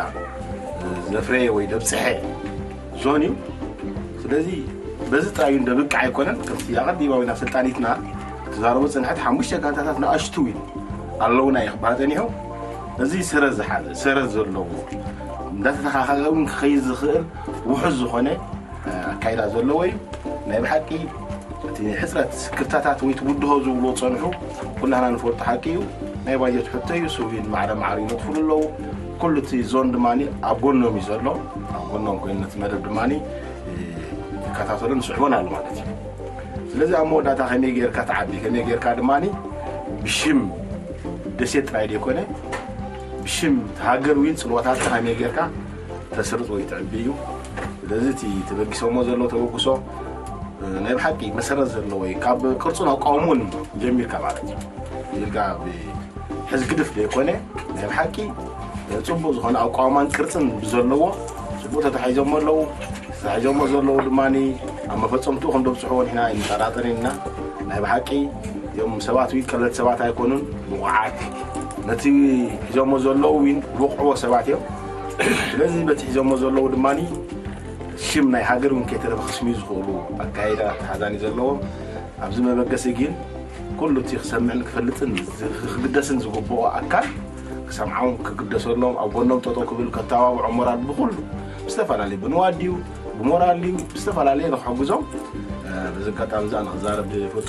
ዘፍረየ ወይ ደብፅሐ ዞን እዩ። ስለዚ በዚ ጥራይ እውን ደብቅዕ ኣይኮነን። ከምቲ ኣቐዲማዊ ናብ ስልጣኒትና ተዛረቡ ፅንሐት ሓሙሽተ ጋንታታት ንኣሽቱ እውን ኣለውና እዩ ክበሃል ፀኒሑ። እዚ ሰረዝ ዝሓዘ ሰረዝ ዘለዎ እንዳተተኻኸለ እውን ክኸይድ ዝኽእል ውሑስ ዝኾነ ኣካይዳ ዘለዎ እዩ። ናይ ብሓቂ እቲ ሕፅረት ክፍተታት ወይ ትውድሆ ዝብልዎ ፀንሑ ኩላህና ንፈልጦ ሓቂ እዩ። ናይ ባጀት ሕቶ እዩ። ስዊን ማዕረ ማዕረ ይነጥፍሉ ኣለዉ። ኩሉ እቲ ዞን ድማ ኣብ ጎኖም እዩ ዘሎ። ኣብ ጎኖም ኮይኑ ነቲ መደብ ድማ ይከታተሉን ዝስዕቦን ኣሎ ማለት እዩ። ስለዚ ኣብ መወዳእታ ከመይ ጌርካ ትዓቢ፣ ከመይ ጌርካ ድማ ብሽም ደሴት ጥራይ ዘይኮነ ብሽም እቲ ሃገር እውን ፅልዋታትካ ከመይ ጌርካ ተስርፅ ወይ ትዕቢ እዩ። ስለዚ እቲ ተበጊሶሞ ዘሎ ተበግሶ ናይ ብሓቂ መሰረት ዘለዎ እዩ። ካብ ቅርጹን ኣቋውሙን ጀሚርካ ማለት እዩ። ኢልካ ሕዚ ግድፍ ዘይኮነ ናይ ብሓቂ ጽቡቕ ዝኾነ ኣቋውማን ቅርጽን ብዘለዎ ጽቡቕ ተታሒዞሞ ኣለዉ። ተታሒዞሞ ዘለዉ ድማ ኣብ መፈጸምትኡ ከም ደብጽሕዎ ንሕና ኣይንጠራጠርን ኢና። ናይ ብሓቂ እዮም ሰባት ዊ ቀለልቲ ሰባት ኣይኮኑን፣ ብቑዓት ነቲ ሒዞሞ ዘለዉ ዊን ብቑዕዎ ሰባት እዮም። ስለዚ በቲ ሒዞሞ ዘለዉ ድማ ሽም ናይ ሃገር እውን ከይተረፈ ክስምዩ ዝኽእሉ ኣካይዳ ተሓዛኒ ዘለዎም። ኣብዚ መበገሲ ግን ኩሉ እቲ ክሰምዕን ክፈልጥን ዝ-፣ ክግደስን ዝግብኦ ኣካል ክሰምዖም ክግደሰሎም፣ ኣብ ጎኖም ጠጠው ክብል፣ ከተባብዖም፣ ሞራል ብኹሉ ብዝተፈላለዩ፣ ብንዋት ድዩ፣ ብሞራል ድዩ፣ ብዝተፈላለየ ንክሕግዞም፣ እ፣ በዚ ኣጋጣሚ እዛ ንክዛረብ ዝፈቱ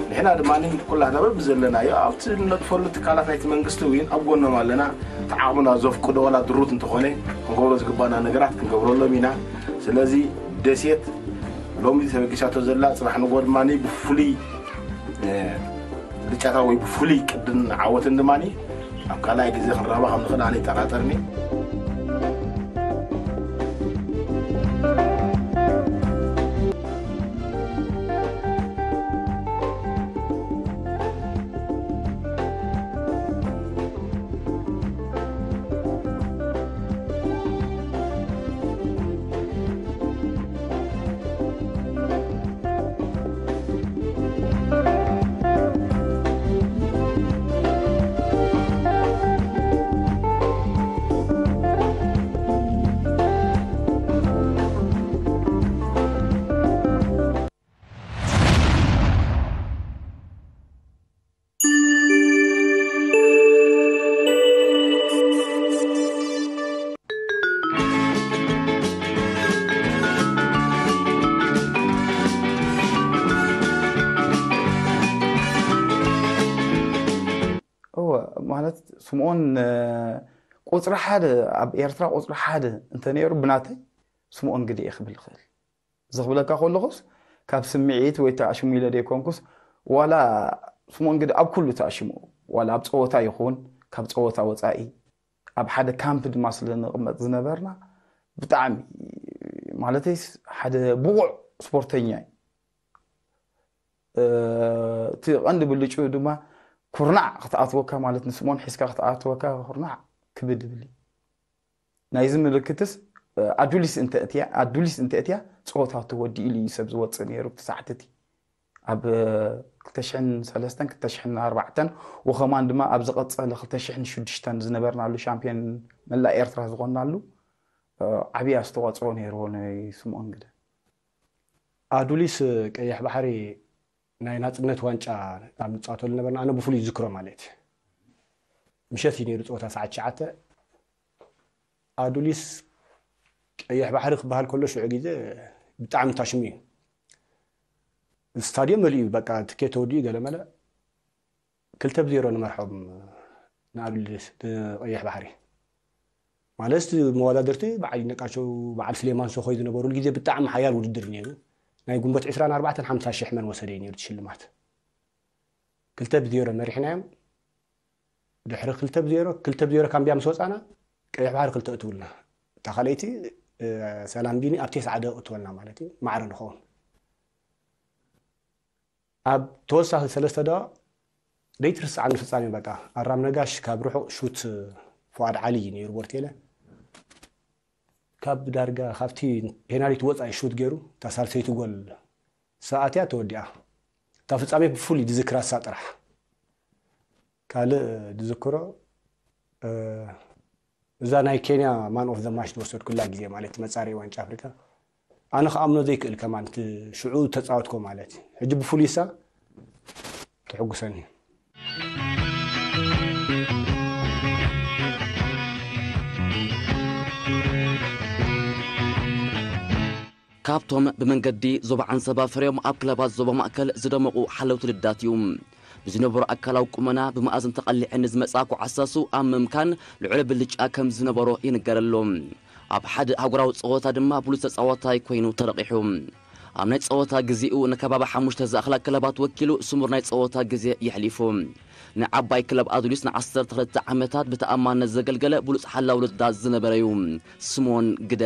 ንሕና ድማ ኩላህና በብዘለናዮ ኣብቲ ንነጥፈሉ ትካላት ናይቲ መንግስቲ እውን ኣብ ጎኖም ኣለና። እቲ ዓቕምና ዘፍቅዶ ዋላ ድሩት እንተኾነ ክንገብሮ ዝግባና ነገራት ክንገብረሎም ኢና። ስለዚ ደሴት ሎሚ ተበጊሳቶ ዘላ ጽባሕ ንጎ ድማ ብፍሉይ ብልጫታ ወይ ብፍሉይ ቅድን ዓወትን ድማ ኣብ ካልኣይ ግዜ ክንራኸባ ከም ንኽእል ኣነ ይጠራጠርኒ። እወ፣ ማለት ስምኦን ቁፅሪ ሓደ፣ ኣብ ኤርትራ ቁፅሪ ሓደ እንተነይሩ ብናተይ ስምኦን ግደ እየ ክብል ይኽእል። እዚ ክብለካ ከለኹስ ካብ ስምዒት ወይ ተኣሽሙ ኢለ ዘይኮንኩስ፣ ዋላ ስምኦን ግደ ኣብ ኩሉ ተኣሽሙ፣ ዋላ ኣብ ፀወታ ይኹን ካብ ፀወታ ወፃኢ ኣብ ሓደ ካምፕ ድማ ስለ ንቕመጥ ዝነበርና ብጣዕሚ ማለተይስ ሓደ ብቑዕ ስፖርተኛ እዩ። እቲ ቀንዲ ብልጭኡ ድማ ኩርናዕ ክትኣትወካ ማለት ንስሞን ሒዝካ ክትኣትወካ ኩርናዕ ክብድ ይብል እዩ። ናይዚ ምልክትስ ኣዱሊስ እንተእትያ ኣዱሊስ እንተእትያ ፀወታ ተወዲእሉ እዩ ሰብ ዝወፅእ ነይሩ እቲ ሰዓት እቲ ኣብ ክልተ ሽሕን ሰለስተን ክልተ ሽሕን ኣርባዕተን ወኸማን ድማ ኣብ ዝቐፀለ ክልተ ሽሕን ሽዱሽተን ዝነበርናሉ ሻምፒዮን መላእ ኤርትራ ዝኾንናሉ ዓብዪ ኣስተዋፅኦ ነይርዎ ናይ ስምኦን ግደ። ኣዱሊስ ቀይሕ ባሕሪ ናይ ናፅነት ዋንጫ ኣብ ንፃወተሉ ነበርና ኣነ ብፍሉይ ዝክሮ ማለት ምሸት እዩ ነይሩ ፀወታ ሰዓት ትሽዓተ ኣዱሊስ ቀይሕ ባሕሪ ክበሃል ከሎ ሽዑ ግዜ ብጣዕሚ ታሽሙ እዩ ስታድዮም መሊኡ በቃ ትኬት ተወዲኡ ገለመለ ክልተ ብዜሮ ንመርሖም ንኣዱሊስ ንቀይሕ ባሕሪ ማለት መወዳድርቲ በዓል ይነቃቸው በዓል ስሌማን ሶኾይ ዝነበሩሉ ግዜ ብጣዕሚ ሓያል ውድድር ነይሩ ናይ ጉንበት ዕስራን ኣርባዕተን ሓምሳ ሽሕ መን ወሰደ እዩ ነይሩ ሽልማት ክልተ ብዜሮ መሪሕናዮም ድሕሪ ክልተ ብዜሮ ክልተ ብዜሮ ካምቢያ ምስ ወፃና ቀይሕ ባሕሪ ክልተ እትውልና እታ ካልኣይቲ ሰላም ቢኒ ኣብ ቴስዓ ደቂቕ እትወልና ማለት እዩ ማዕረ ንኸውን ኣብ ተወሳኺ ሰለስተ ደቂቕ ዘይትርስዓኒ ፍፃሜ በቃ ኣራም ነጋሽ ካብ ርሑቕ ሹት ፍቓድ ዓሊ እዩ ነይሩ ቦርቴለ ካብ ዳርጋ ካብቲ ፔናሊቲ ወፃኢ ሹት ገይሩ እታ ሳልሰይቲ ጎል ሰኣትያ ተወዲኣ እታ ፍፃሜ ብፍሉይ ድዝክራሳ ጥራሕ ካልእ ድዝክሮ እዛ ናይ ኬንያ ማን ኦፍ ዘ ማች ዝወሰድኩላ ግዜ ማለት መፃረይ ዋንጫ ኣፍሪካ ኣነ ክኣምኖ ዘይክእል ከማን እቲ ሽዑ ተፃወትኮ ማለት እዩ ሕጂ ብፍሉይሳ ተሕጉሰኒ ካብቶም ብመንገዲ ዞባ ዓንሰባ ፍሬዮም ኣብ ክለባት ዞባ ማእከል ዝደመቑ ሓለውቲ ልዳት እዩ። ብዝነበሮ ኣካላዊ ቁመና ብመኣዝን ተቐሊዐ ንዝመጽኣ ኳዕሳሱ ኣብ ምምካን ልዑል ብልጫ ከም ዝነበሮ ይንገረሉ። ኣብ ሓደ ኣህጉራዊ ጸወታ ድማ ብሉጽ ተጻዋታይ ኮይኑ ተረቒሑ። ኣብ ናይ ጸወታ ግዜኡ ንከባቢ ሓሙሽተ ዝኣኽላ ክለባት ወኪሉ ስሙር ናይ ጸወታ ግዜ የሕሊፉ። ንዓባይ ክለብ ኣዱሊስ ንዓሰርተ ክልተ ዓመታት ብተኣማንነት ዘገልገለ ብሉጽ ሓላው ልዳት ዝነበረ እዩ። ስምኦን ግደ።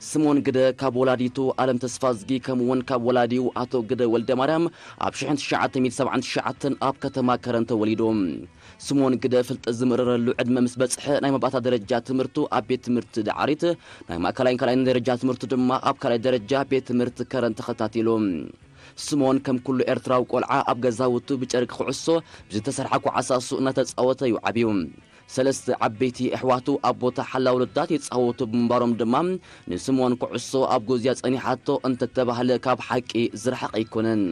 ስምኦን ግደ ካብ ወላዲቱ ኣለም ተስፋዝጊ ከምኡ እውን ካብ ወላዲኡ ኣቶ ግደ ወልደማርያም ኣብ ሽሕን ትሽዓተ ሚእትን ሰብዓን ትሽዓተን ኣብ ከተማ ከረን ተወሊዱ። ስምኦን ግደ ፍልጠት ዝምእረረሉ ዕድመ ምስ በጽሐ ናይ መባእታ ደረጃ ትምህርቱ ኣብ ቤት ትምህርቲ ደዓሪት ናይ ማእከላይን ካልኣይን ደረጃ ትምህርቱ ድማ ኣብ ካልኣይ ደረጃ ቤት ትምህርቲ ከረን ተኸታቲሉ። ስምኦን ከም ኩሉ ኤርትራዊ ቆልዓ ኣብ ገዛውቱ ብጨርቂ ኩዕሶ ብዝተሰርሓ ኩዓሳሱ እናተጻወተ እዩ ዓብዩ። ሰለስተ ዓበይቲ ኣሕዋቱ ኣብ ቦታ ሓላው ልዳት ይጻወቱ ብምንባሮም ድማ ንስምኦን ኩዕሶ ኣብ ጉዝያ ጸኒሓቶ እንተተባህለ ካብ ሓቂ ዝረሓቐ ኣይኮነን።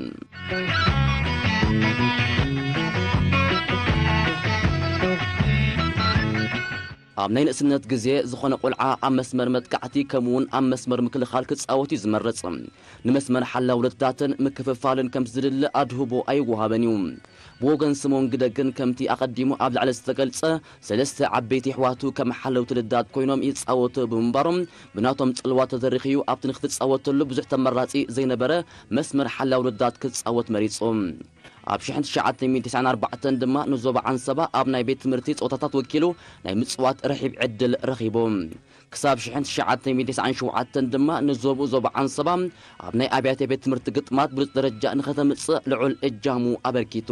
ኣብ ናይ ንእስነት ግዜ ዝኾነ ቆልዓ ኣብ መስመር መጥቃዕቲ ከምኡውን ኣብ መስመር ምክልኻል ክጻወት እዩ ዝመርጽ። ንመስመር ሓላው ውድድራትን ምክፍፋልን ከም ዝድለ ኣድህቦ ኣይወሃበን እዩ። ብወገን ስምኦን ግደ ግን ከምቲ ኣቐዲሙ ኣብ ላዕሊ ዝተገልጸ ሰለስተ ዓበይቲ ኣሕዋቱ ከም ሓለውቲ ልዳት ኮይኖም ይጻወቱ ብምንባሮም ብናቶም ጽልዋ ተደሪኽዩ ኣብቲ ንክትጻወተሉ ብዙሕ ተመራጺ ዘይነበረ መስመር ሓላው ልዳት ክጻወት መሪጹ። ኣብ ሽሕን ትሽዓተ ሚእትን ተስዓን ኣርባዕተን ድማ ንዞባ ዓንሰባ ኣብ ናይ ቤት ትምህርቲ ጸወታታት ወኪሉ ናይ ምጽዋት ርሒብ ዕድል ረኺቡ። ክሳብ ሽሕን ትሽዓተ ሚእትን ተስዓን ሸውዓተን ድማ ንዞብኡ ዞባ ዓንሰባ ኣብ ናይ ኣብያተ ቤት ትምህርቲ ግጥማት ብሉጽ ደረጃ ንኸተምጽእ ልዑል እጃሙ ኣበርኪቱ።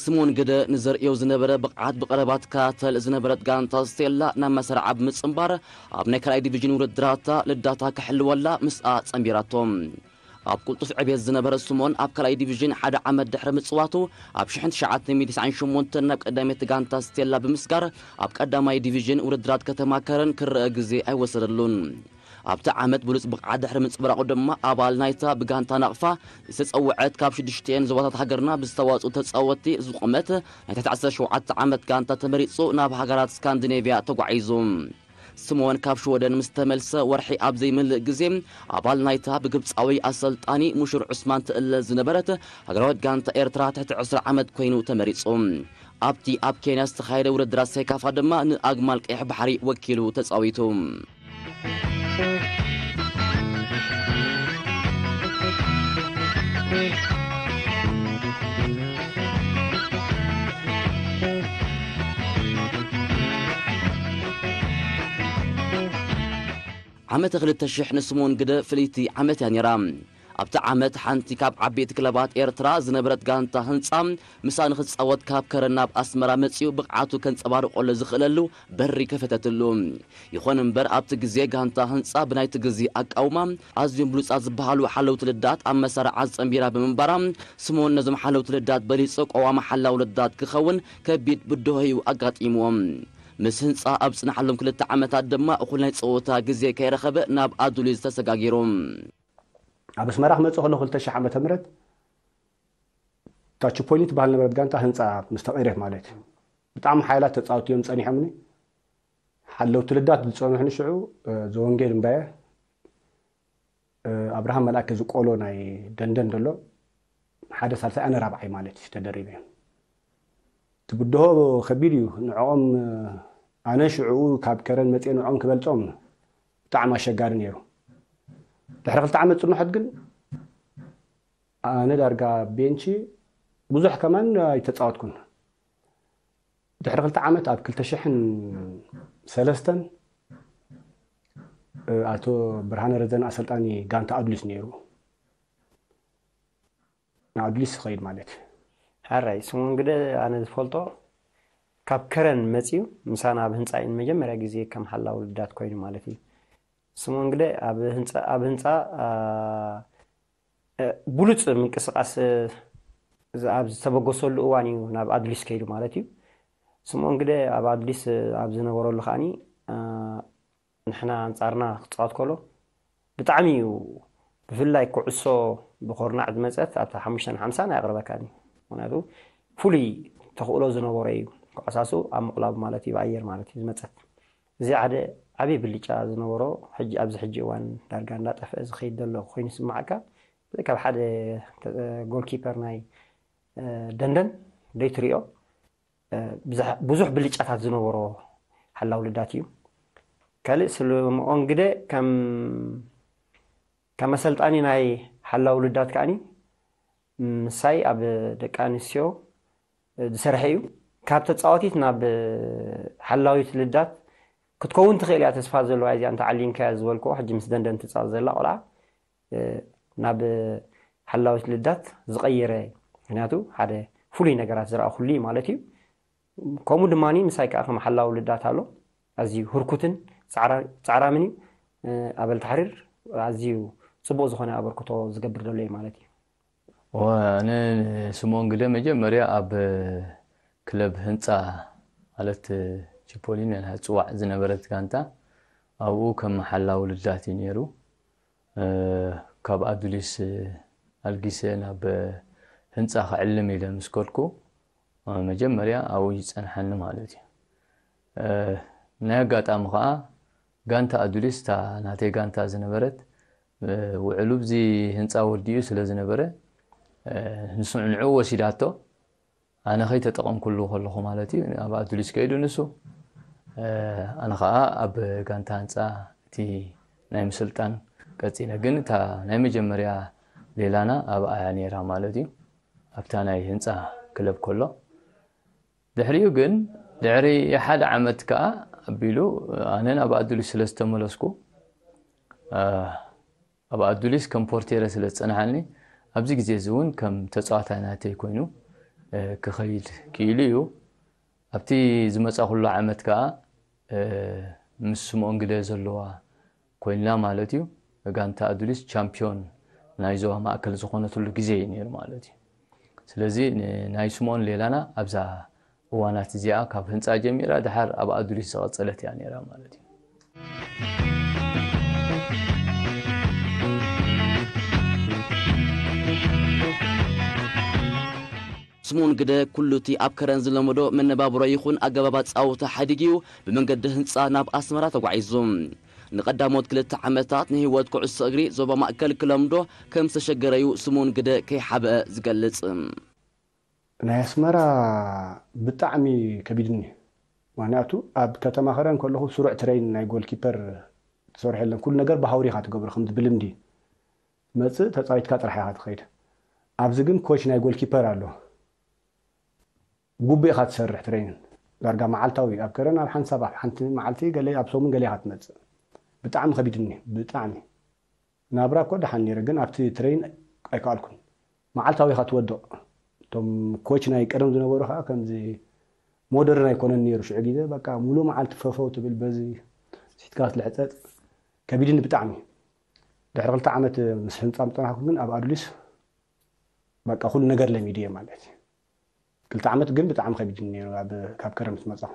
ስምኦን ግደ ንዘርእዮ ዝነበረ ብቕዓት ብቐረባ ትከታተል ዝነበረት ጋንታ ስቴላ ናብ መሰርዓ ብምጽንባር ኣብ ናይ ካልኣይ ዲቪዥን ውድድራታ ልዳታ ክሕልወላ ምስኣ ጸንቢራቶ። ኣብ ቅልጡፍ ዕቤት ዝነበረ ስምኦን ኣብ ካልኣይ ዲቪዥን ሓደ ዓመት ድሕሪ ምጽዋቱ ኣብ ሽሕን ትሽዓተ ሚእትን ተስዓን ሸሞንተን ናብ ቀዳመይቲ ጋንታ ስቴላ ብምስጋር ኣብ ቀዳማይ ዲቪዥን ውድድራት ከተማ ከረን ክረአ ግዜ ኣይወሰደሉን። ኣብቲ ዓመት ብሉጽ ብቕዓት ድሕሪ ምንጽብራቑ ድማ ኣባል ናይታ ብጋንታ ናቕፋ ዝተጸውዐት ካብ ሽዱሽቲኤን ዞባታት ሃገርና ብዝተዋጽኡ ተጻወትቲ ዝቖመት ናይ ትሕቲ ዓሰርተ ሸውዓተ ዓመት ጋንታ ተመሪጹ ናብ ሃገራት ስካንዲኔቭያ ተጓዒዙ። ስምኦን ካብ ሽወደን ምስ ተመልሰ ወርሒ ኣብ ዘይመልእ ግዜ ኣባል ናይታ ብግብጻዊ ኣሰልጣኒ ሙሹር ዑስማን ትእለ ዝነበረት ሃገራዊት ጋንታ ኤርትራ ትሕቲ ዕስራ ዓመት ኮይኑ ተመሪጹ። ኣብቲ ኣብ ኬንያ ዝተኻየደ ውድድራት ሴካፋ ድማ ንኣግማል ቀይሕ ባሕሪ ወኪሉ ተጻዊቱ። ዓመተ ክልተ ሽሕ ንስምኦን ግደ ፍልይቲ ዓመት እያ ነይራ። ኣብቲ ዓመት ሓንቲ ካብ ዓበይቲ ክለባት ኤርትራ ዝነበረት ጋንታ ህንጻ ምሳ ንክትጻወት ካብ ከረን ናብ ኣስመራ መጺኡ ብቕዓቱ ከንጸባርቆሎ ዝኽእለሉ በሪ ከፈተትሉ። ይኹን እምበር ኣብቲ ግዜ ጋንታ ህንጻ ብናይቲ ግዜ ኣቃውማ ኣዝዮም ብሉጻት ዝበሃሉ ሓለውቲ ልዳት ኣብ መሳርዓ ዝጸንቢራ ብምንባራ ስምኦን ነዞም ሓለውቲ ልዳት በሊጹ ቀዋሚ ሓላው ልዳት ክኸውን ከቢድ ብድሆ እዩ ኣጋጢምዎም። ምስ ህንጻ ኣብ ጽናሓሎም ክልተ ዓመታት ድማ እኹል ናይ ጸወታ ግዜ ከይረኸበ ናብ ኣዱሊዝ ተሰጋጊሩ። ኣብ ኣስመራ ክመጽእ ከሎ ክልተ ሽሕ ዓመተ ምህረት እታ ቺፖሊ ትበሃል ነበረት ጋንታ ህንጻ ምስ ተቐይረት ማለት እዩ። ብጣዕሚ ሓያላት ተጻወትቲ እዮም ጸኒሖምኒ። ሓለውቲ ልዳት ዝጸንሑኒ ሽዑ፣ እ፣ ዘወንጌል እምባየ፣ እ፣ ኣብርሃም መልኣከ ዝቆሎ ናይ ደንደን ዘሎ፣ ሓደ ሳልሳይ ኣነ ራብዓይ ማለት እዩ ተደሪበ። እቲ ብድሆ ከቢድ እዩ። ንዕኦም፣ እ፣ ኣነ ሽዕኡ ካብ ከረን መጽየ ንዕኦም ክበልጾም ብጣዕሚ ኣሸጋሪ ነይሩ። ድሕሪ ክልተ ዓመት ጽንሖት ግን ኣነ ዳርጋ ቤንቺ ብዙሕ ከማን ኣይተጻወትኩን። ድሕሪ ክልተ ዓመት ኣብ ክልተ ሽሕን ሰለስተን፣ እ፣ ኣቶ ብርሃነ ረዘነ ኣሰልጣኒ ጋንታ ኣዱሊስ ነይሩ። ንኣዱሊስ ዝኸይድ ማለት እዩ። ሓራይ ስሙ እንግደ ኣነ ዝፈልጦ ካብ ከረን መጺኡ ምሳና ኣብ ህንጻ እዩ ንመጀመርያ ግዜ ከም ሓላው ልዳት ኮይኑ ማለት እዩ። ስሙ እንግደ ኣብ ህንጻ፣ ኣብ ህንጻ፣ አ፣ እ፣ ብሉጽ ምንቅስቃስ፣ እ፣ ዝ-፣ ኣብ ዝተበገሰሉ እዋን እዩ ናብ ኣዱሊስ ከይዱ ማለት እዩ። ስሙ እንግደ ኣብ ኣዱሊስ፣ እ፣ ኣብ ዝነበረሉ ከኣኒ፣ አ፣ ንሕና ኣንጻርና ክጻወት ከሎ ብጣዕሚ እዩ፣ ብፍላይ ኩዕሶ ብኮርናዕ ዝመጸት ኣብታ ሓሙሽተን ሓምሳን ኣየቕርበካን እዩ። ምኽንያቱ ፍሉይ ተኽእሎ ዝነበሮ እዩ። ኩዕሳሱ ኣብ ምቕላቡ ማለት እዩ፣ ብኣየር ማለት እዩ ዝመጸት። እዚ ሓደ ዓብዪ ብልጫ ዝነበሮ፣ ሕጂ፣ ኣብዚ ሕጂ እዋን ዳርጋ እንዳጠፍአ ዝኸይድ ዘሎ ኮይኑ ይስምዓካ። ካብ ሓደ ተ-፣ ጎልኪፐር ናይ፣ እ፣ ደንደን ደይትሪኦ፣ እ፣ ብዙሕ፣ ብዙሕ ብልጫታት ዝነበሮ ሓላው ልዳት እዩ። ካልእ ስልምኦን ግደ ከም፣ ከም ኣሰልጣኒ ናይ ሓላው ልዳት ከኣኒ ምሳይ ኣብ ደቂ ኣንስትዮ ዝሰርሐ እዩ። ካብ ተጻዋቲት ናብ ሓላዊት ልዳት ክትከውን ትኽእል እያ ተስፋ ዘለዋ እዚኣ እንተዓሊምካያ ዝበልክዎ፣ ሕጂ ምስ ደንደን ትጻወት ዘላ ቆልዓ፣ እ፣ ናብ ሓላዊት ልዳት ዝቐየረ፣ ምኽንያቱ ሓደ ፍሉይ ነገራት ዝረኣኹሉ እዩ ማለት እዩ። ከምኡ ድማ ምሳይ ከኣ ከም ሓላዊ ልዳት ኣሎ፣ ኣዝዩ ህርኩትን ጻዕራ-፣ ጻዕራምን እዩ። እ፣ ኣበል ታሕሪር ኣዝዩ ጽቡቕ ዝኾነ ኣበርክቶ ዝገብር ዘሎ እዩ ማለት እዩ። ወ-፣ ኣነ ንስምኦን ግደ መጀመርያ ኣብ ክለብ ህንጻ ማለት ቺፖሊን እያ ትጽዋዕ ዝነበረት ጋንታ። ኣብኡ ከም ሓላዊ ልዳት እዩ ነይሩ። ካብ ኣዱሊስ ኣልጊሰ ናብ ህንፃ ክዕልም ኢለ ምስ ከድኩ፣ መጀመርያ ኣብኡ ይፀንሓኒ ማለት እዩ። ናይ ኣጋጣሚ ከዓ ጋንታ ኣዱሊስ፣ እታ ናተይ ጋንታ ዝነበረት፣ ውዕሉ ብዚ ህንፃ ወዲኡ ስለ ዝነበረ፣ ንሱ ንዕኡ ወሲዳቶ። ኣነ ከይተጠቐምኩሉ ከለኹ ማለት እዩ፣ ኣብ ኣዱሊስ ከይዱ ንሱ። ኣነ ከዓ ኣብ ጋንታ ህንፃ እቲ ናይ ምስልጣን ቀፂለ። ግን እታ ናይ መጀመርያ ሌላና ኣብኣ እያ ነይራ ማለት እዩ፣ ኣብታ ናይ ህንፃ ክለብ ከሎ። ድሕሪኡ ግን፣ ድሕሪ ሓደ ዓመት ከዓ ኣቢሉ፣ ኣነ ናብ ኣዱሊስ ስለ ዝተመለስኩ፣ ኣብ ኣዱሊስ ከም ፖርቴረ ስለ ዝፀንሓኒ፣ ኣብዚ ግዜ እዚ እውን ከም ተፃዋታይ ናተይ ኮይኑ ክኸይድ ክኢሉ እዩ። ኣብቲ ዝመፃ ኩሉ ዓመት ከዓ ምስ ስምኦን ግደ ዘለዋ ኮይንና ማለት እዩ። ጋንታ ኣዱሊስ ቻምፒዮን ናይ ዞባ ማእከል ዝኾነትሉ ግዜ እዩ ነይሩ ማለት እዩ። ስለዚ ናይ ስምኦን ሌላና ኣብዛ እዋናት እዚኣ ካብ ህንፃ ጀሚራ ድሓር ኣብ ኣዱሊስ ዝቐፀለት እያ ነይራ ማለት እዩ። ስምኦን ግደ ኩሉ እቲ ኣብ ከረን ዝለመዶ መነባብሮ ይኹን ኣገባብ ኣጻውታ ሓዲግ እዩ ብመንገዲ ህንጻ ናብ ኣስመራ ተጓዒዙ። ንቐዳሞት ክልተ ዓመታት ንህይወት ኩዕሶ እግሪ ዞባ ማእከል ክለምዶ ከም ዝተሸገረ እዩ ስምኦን ግደ ከይሓብአ ዝገልጽ። ናይ ኣስመራ ብጣዕሚ ከቢድኒ። ምክንያቱ ኣብ ከተማ ከረን ከለኹ ስሩዕ ትሬን ናይ ጎልኪፐር ትሰርሖ የለን። ኩሉ ነገር ብሃውሪ ኢኻ ትገብሮ፣ ከምዚ ብልምዲ። ትመጽእ ተጻዊትካ ጥራሕ ኢኻ ትኸይድ። ኣብዚ ግን ኮች ናይ ጎልኪፐር ኣሎ። ጉቡእ ኢኻ ትሰርሕ ትሬንን። ዳርጋ መዓልታዊ ኣብ ከረን ኣብ ሓንሳብ ኣብ ሓንቲ መዓልቲ ገለ ኣብ ሰሙን ገለ ኢኻ ትመጽእ። ብጣዕሚ ከቢድኒ፣ ብጣዕሚ። ናብራ እኮ ደሓን ነይረ፣ ግን ኣብቲ ትሬን ኣይከኣልኩን። መዓልታዊ ኢኻ ትወድቕ። እቶም ኮች ናይ ቀደም ዝነበሩ ከዓ ከምዚ ሞደርን ኣይኮነን ነይሩ ሽዑ ግዜ። በቃ ሙሉእ መዓልቲ ፈፈው ትብል፣ በዚ ስሒትካ ትልሕጸጽ። ከቢድኒ ብጣዕሚ። ድሕሪ ክልተ ዓመት ምስ ህንጻ ምጸናሕኩ ግን ኣብ ኣዱሊስ በቃ ኩሉ ነገር ለሚድየ ማለት እዩ። ክልተ ዓመት ግን ብጣዕሚ ከቢድኒ ነይሩ ኣብ ካብ ከረን ምስ መጻኹ።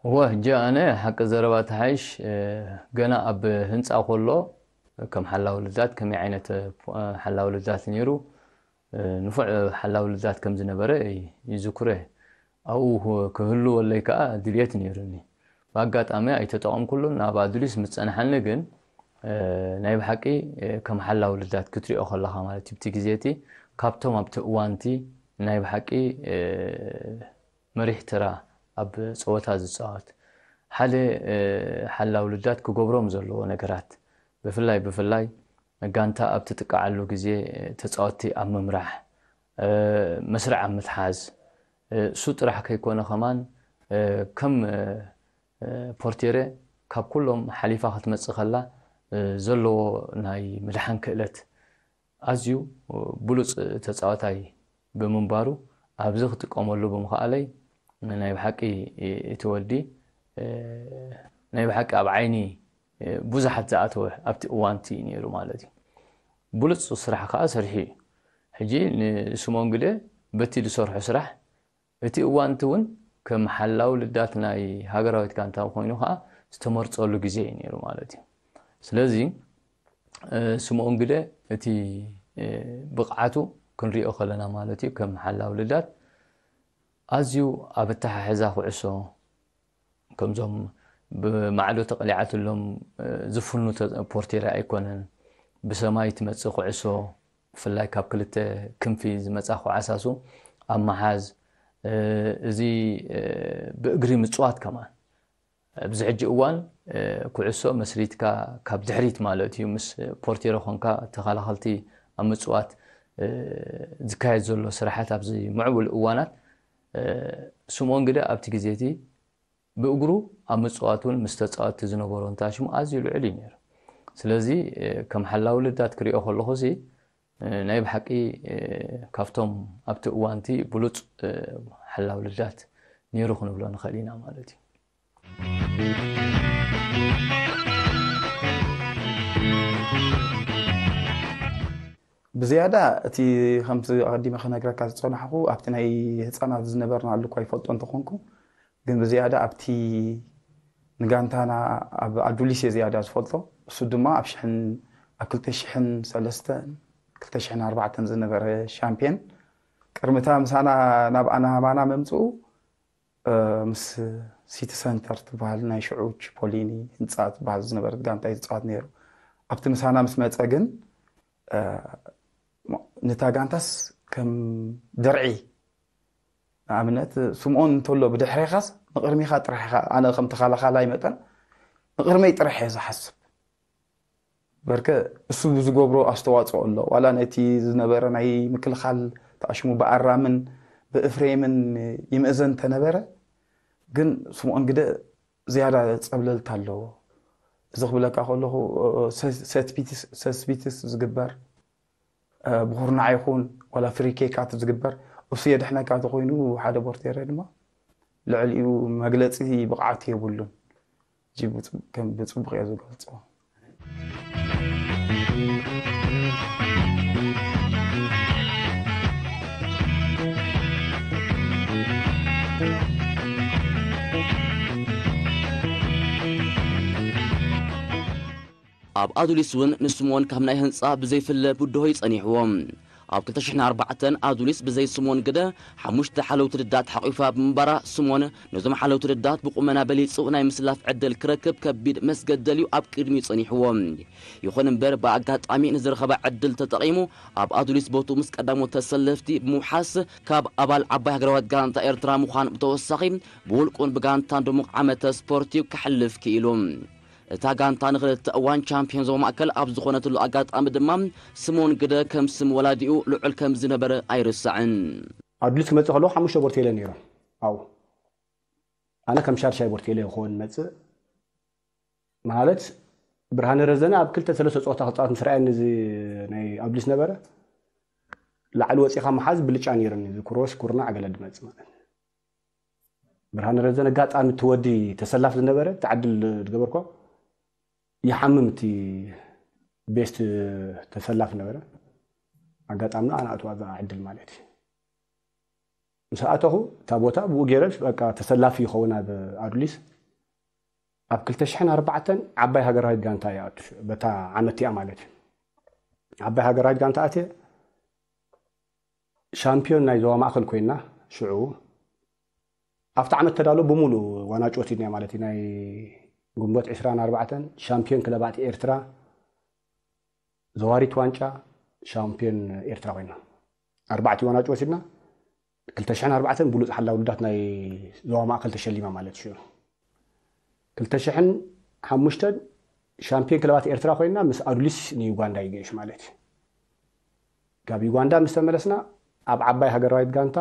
እወ፣ ሕጂ ኣነ ሓቂ ዘረባ ተሓይሽ፣ ገና ኣብ ህንጻ ከሎ ከም ሓላዊ ልዳት ከመይ ዓይነት ሓላዊ ልዳት ነይሩ፣ ንፉዕ ሓላዊ ልዳት ከም ዝነበረ ይዝክሮ እየ። ኣብኡ ክህልወለይ ከኣ ድልየት ነይሩኒ። ብኣጋጣሚ ኣይተጠቐምኩሉን። ኣብ ኣዱሊስ ምስ ጸንሓኒ ግን፣ ናይ ብሓቂ ከም ሓላዊ ልዳት ክትሪኦ ከለኻ ማለት እዩ፣ ኣብቲ ግዜ እቲ ካብቶም ኣብቲ እዋን እቲ ናይ ብሓቂ መሪሕ ተራ ኣብ ጸወታ ዝጻወት ሓደ ሓላዊ ልዳት ክገብሮም ዘለዎ ነገራት፣ ብፍላይ ብፍላይ ጋንታ ኣብ ትጥቃዓሉ ግዜ ተጻወትቲ ኣብ ምምራሕ፣ መስርዕ ኣብ ምትሓዝ፣ እሱ ጥራሕ ከይኮነ ከማን ከም ፖርቴረ ካብ ኩሎም ሓሊፋ ክትመጽእ ከላ ዘለዎ ናይ ምድሓን ክእለት ኣዝዩ ብሉጽ ተጻዋታይ ብምንባሩ ኣብዚ ክጥቀመሉ ብምኽኣለይ ናይ ብሓቂ እቲ ወዲ ናይ ብሓቂ ኣብ ዓይኒ ብዙሓት ዝኣተወ ኣብቲ እዋንቲ እዩ ነይሩ ማለት እዩ። ብሉጽ ስራሕ ከኣ ሰሪሑ እዩ። ሕጂ ንስምኦን ግደ በቲ ዝሰርሖ ስራሕ እቲ እዋንቲ እውን ከም ሓላው ልዳት ናይ ሃገራዊት ጋንታ ኮይኑ ከኣ ዝተመርጸሉ ግዜ እዩ ነይሩ ማለት እዩ። ስለዚ ስምኦን ግደ እቲ ብቕዓቱ ክንሪኦ ከለና ማለት እዩ ከም ሓላው ልዳት ኣዝዩ ኣብ ኣተሓሕዛ ኩዕሶ ከምዞም ብማዕዶ ተቐሊዓትሎም ዝፍኑ ፖርቴራ ኣይኮነን። ብሰማይ ትመጽእ ኩዕሶ ብፍላይ ካብ ክልተ ክንፊ ዝመጻ ኩዓሳሱ ኣብ ምሓዝ እዚ ብእግሪ ምጽዋት ከማን ኣብዚ ሕጂ እዋን ኩዕሶ መስሪትካ ካብ ድሕሪት ማለት እዩ ምስ ፖርቴሮ ኮንካ ተኸላኸልቲ ኣብ ምጽዋት ዝካየድ ዘሎ ስራሓት ኣብዚ ምዕቡል እዋናት ስምኦን ግደ ኣብቲ ግዜ እቲ ብእግሩ ኣብ ምጽዋት እውን ምስ ተጻወትቲ ዝነበሮ እንታሽሙ ኣዝዩ ልዑል እዩ ነይሩ። ስለዚ ከም ሓላዊ ልዳት ክሪኦ ከለኹ ሲ ናይ ብሓቂ ካብቶም ኣብቲ እዋንቲ ብሉጽ ሓላዊ ልዳት ነይሩ ክንብሎ ንኽእል ኢና ማለት እዩ። ብዝያዳ እቲ ከምቲ ኣቐዲመ ክነግረካ ዝጸናሕኩ ኣብቲ ናይ ህፃናት ዝነበርናሉ እኳ ይፈልጦ እንተኾንኩ ግን ብዝያዳ ኣብቲ ንጋንታና ኣብ ኣዱሊስ እየ ዝያዳ ዝፈልጦ። እሱ ድማ ኣብ ሽሕን ኣብ ክልተ ሽሕን ሰለስተን ክልተ ሽሕን ኣርባዕተን ዝነበረ ሻምፒዮን፣ ቅድሚታ ምሳና ናብ ኣናማና መምፅኡ፣ እ፣ ምስ ሲቲ ሰንተር ትበሃል ናይ ሽዑ ቺፖሊኒ ህንፃ ትበሃል ዝነበረት ጋንታ እዩ ዝፃወት ነይሩ። ኣብቲ ምሳና ምስ መፀ ግን፣ እ፣ ነታ ጋንታስ ከም ድርዒ፣ ንኣብነት ስምኦን እንተሎ ብድሕሬኻስ ንቕድሚኻ ጥራሕ ኢኻ። ኣነ ከም ተኸላኻላይ መጠን ንቕድመይ ጥራሕ እየ ዝሓስብ። በርከ እሱ ዝገብሮ ኣስተዋፅኦ ኣሎ። ዋላ ነቲ ዝነበረ ናይ ምክልኻል ተኣሽሙ ብኣራምን ብእፍሬምን ይምእዘን እንተነበረ፣ ግን ስምኦን ግደ ዝያዳ ጸብለልታ ኣለዎ። እዚ ክብለካ ከለኹ፣ እ፣ እ፣ ሰ-፣ ሰትፒትስ፣ ሰስፒትስ ዝግበር፣ እ፣ ብኹርናዕ ይኹን ዋላ ፍሪ ኬካት ዝግበር፣ እሱ የድሕነካ ተኾይኑ ሓደ ቦርቴረ ድማ ልዕሊኡ መግለጺ ብቕዓት የብሉን። እጂ ብጽ-፣ ከም ብጽቡቕ እየ ዝገልጾ። ኣብ ኣዱሊስ እውን ንስምኦን ካብ ናይ ህንጻ ብዘይፍለ ብድሆ እዩ ጸኒሕዎ። ኣብ ክልተ ሽሕን ኣርባዕተን ኣዱሊስ ብዘይ ስምኦን ግደ ሓሙሽተ ሓለውቲ ልዳት ሓቒፋ ብምንባራ፣ ስምኦን ነዞም ሓለውቲ ልዳት ብቁመና በሊጹ ናይ ምስላፍ ዕድል ክረክብ ከቢድ መስገደል እዩ ኣብ ቅድሚኡ ጸኒሕዎ። ይኹን እምበር፣ ብኣጋጣሚ ንዝረኸባ ዕድል ተጠቒሙ ኣብ ኣዱሊስ ቦቱ ምስ ቀዳሞት ተሰለፍቲ ብምውሓስ፣ ካብ ኣባል ዓባይ ሃገራዊት ጋንታ ኤርትራ ምዃን ብተወሳኺ፣ ብውልቁን ብጋንታን ድሙቕ ዓመተ ስፖርት እዩ ከሕልፍ ክኢሉ። እታ ጋንታ ንኽልተ እዋን ቻምፒዮን ዞባ ማእከል ኣብ ዝኾነትሉ ኣጋጣሚ ድማ፣ ስምኦን ግደ ከም ስም ወላዲኡ ልዑል ከም ዝነበረ ኣይርሳዕን። ኣዱሊስ ክመጽእ ከለኹ ሓሙሽተ ቦርቴለ ነይሮም። ኣው ኣነ ከም ሻድሻይ ቦርቴለ ይኸውን መጽእ፣ ማለት፣ ብርሃነ ረዘነ ኣብ ክልተ ሰለስተ ጸወታ ክጻወት ምስ ረኣየኒ፣ እዚ ናይ ኣዱሊስ ነበረ፣ ላዕሊ ወጺኻ ምሓዝ ብልጫ ነይሩኒ፣ እዚ ክሮስ ኩርናዕ ገለ ድመጽእ ማለት። ብርሃነ ረዘነ ኣጋጣሚ እቲ ወዲ ተሰላፍ ዝነበረ፣ እቲ ዕድል ዝገበርኮ፣ ይሓምም፣ እቲ ቤስት ተሰላፍ ነበረ። ኣጋጣሚ ንኣና ኣትዋ እዛ ዕድል ማለት እዩ። ምስ ኣተኹ እታ ቦታ ብኡ ገይረ በቃ ተሰላፊ ይኸውን ኣብ ኣዱሊስ። ኣብ ክልተ ሽሕን ኣርባዕተን ዓባይ ሃገራዊት ጋንታ እያ ኣቱ፣ በታ ዓመት እቲኣ ማለት እዩ። ዓባይ ሃገራዊት ጋንታ ኣትየ ሻምፒዮን ናይ ዞባ ማእከል ኮይና ሽዑ። ኣብቲ ዓመት ተዳሎ ብምሉእ ዋና ጨወቲድና ማለት እዩ። ናይ ግንቦት ዕስራን ኣርባዕተን ሻምፒዮን ክለባት ኤርትራ፣ ዘዋሪት ዋንጫ ሻምፒዮን ኤርትራ ኮይና። ኣርባዕተ ዋና ጨወቲድና፣ ክልተ ሽሕን ኣርባዕተን ብሉጽ ሓላው ልዳት ናይ ዞባ ማእከል ተሸሊማ ማለት እዩ። ክልተ ሽሕን ሓሙሽተን ሻምፒዮን ክለባት ኤርትራ ኮይና ምስ ኣዱሊስ ንዩጋንዳ ይገይሽ ማለት እዩ። ካብ ዩጋንዳ ምስ ተመለስና ኣብ ዓባይ ሃገራዊት ጋንታ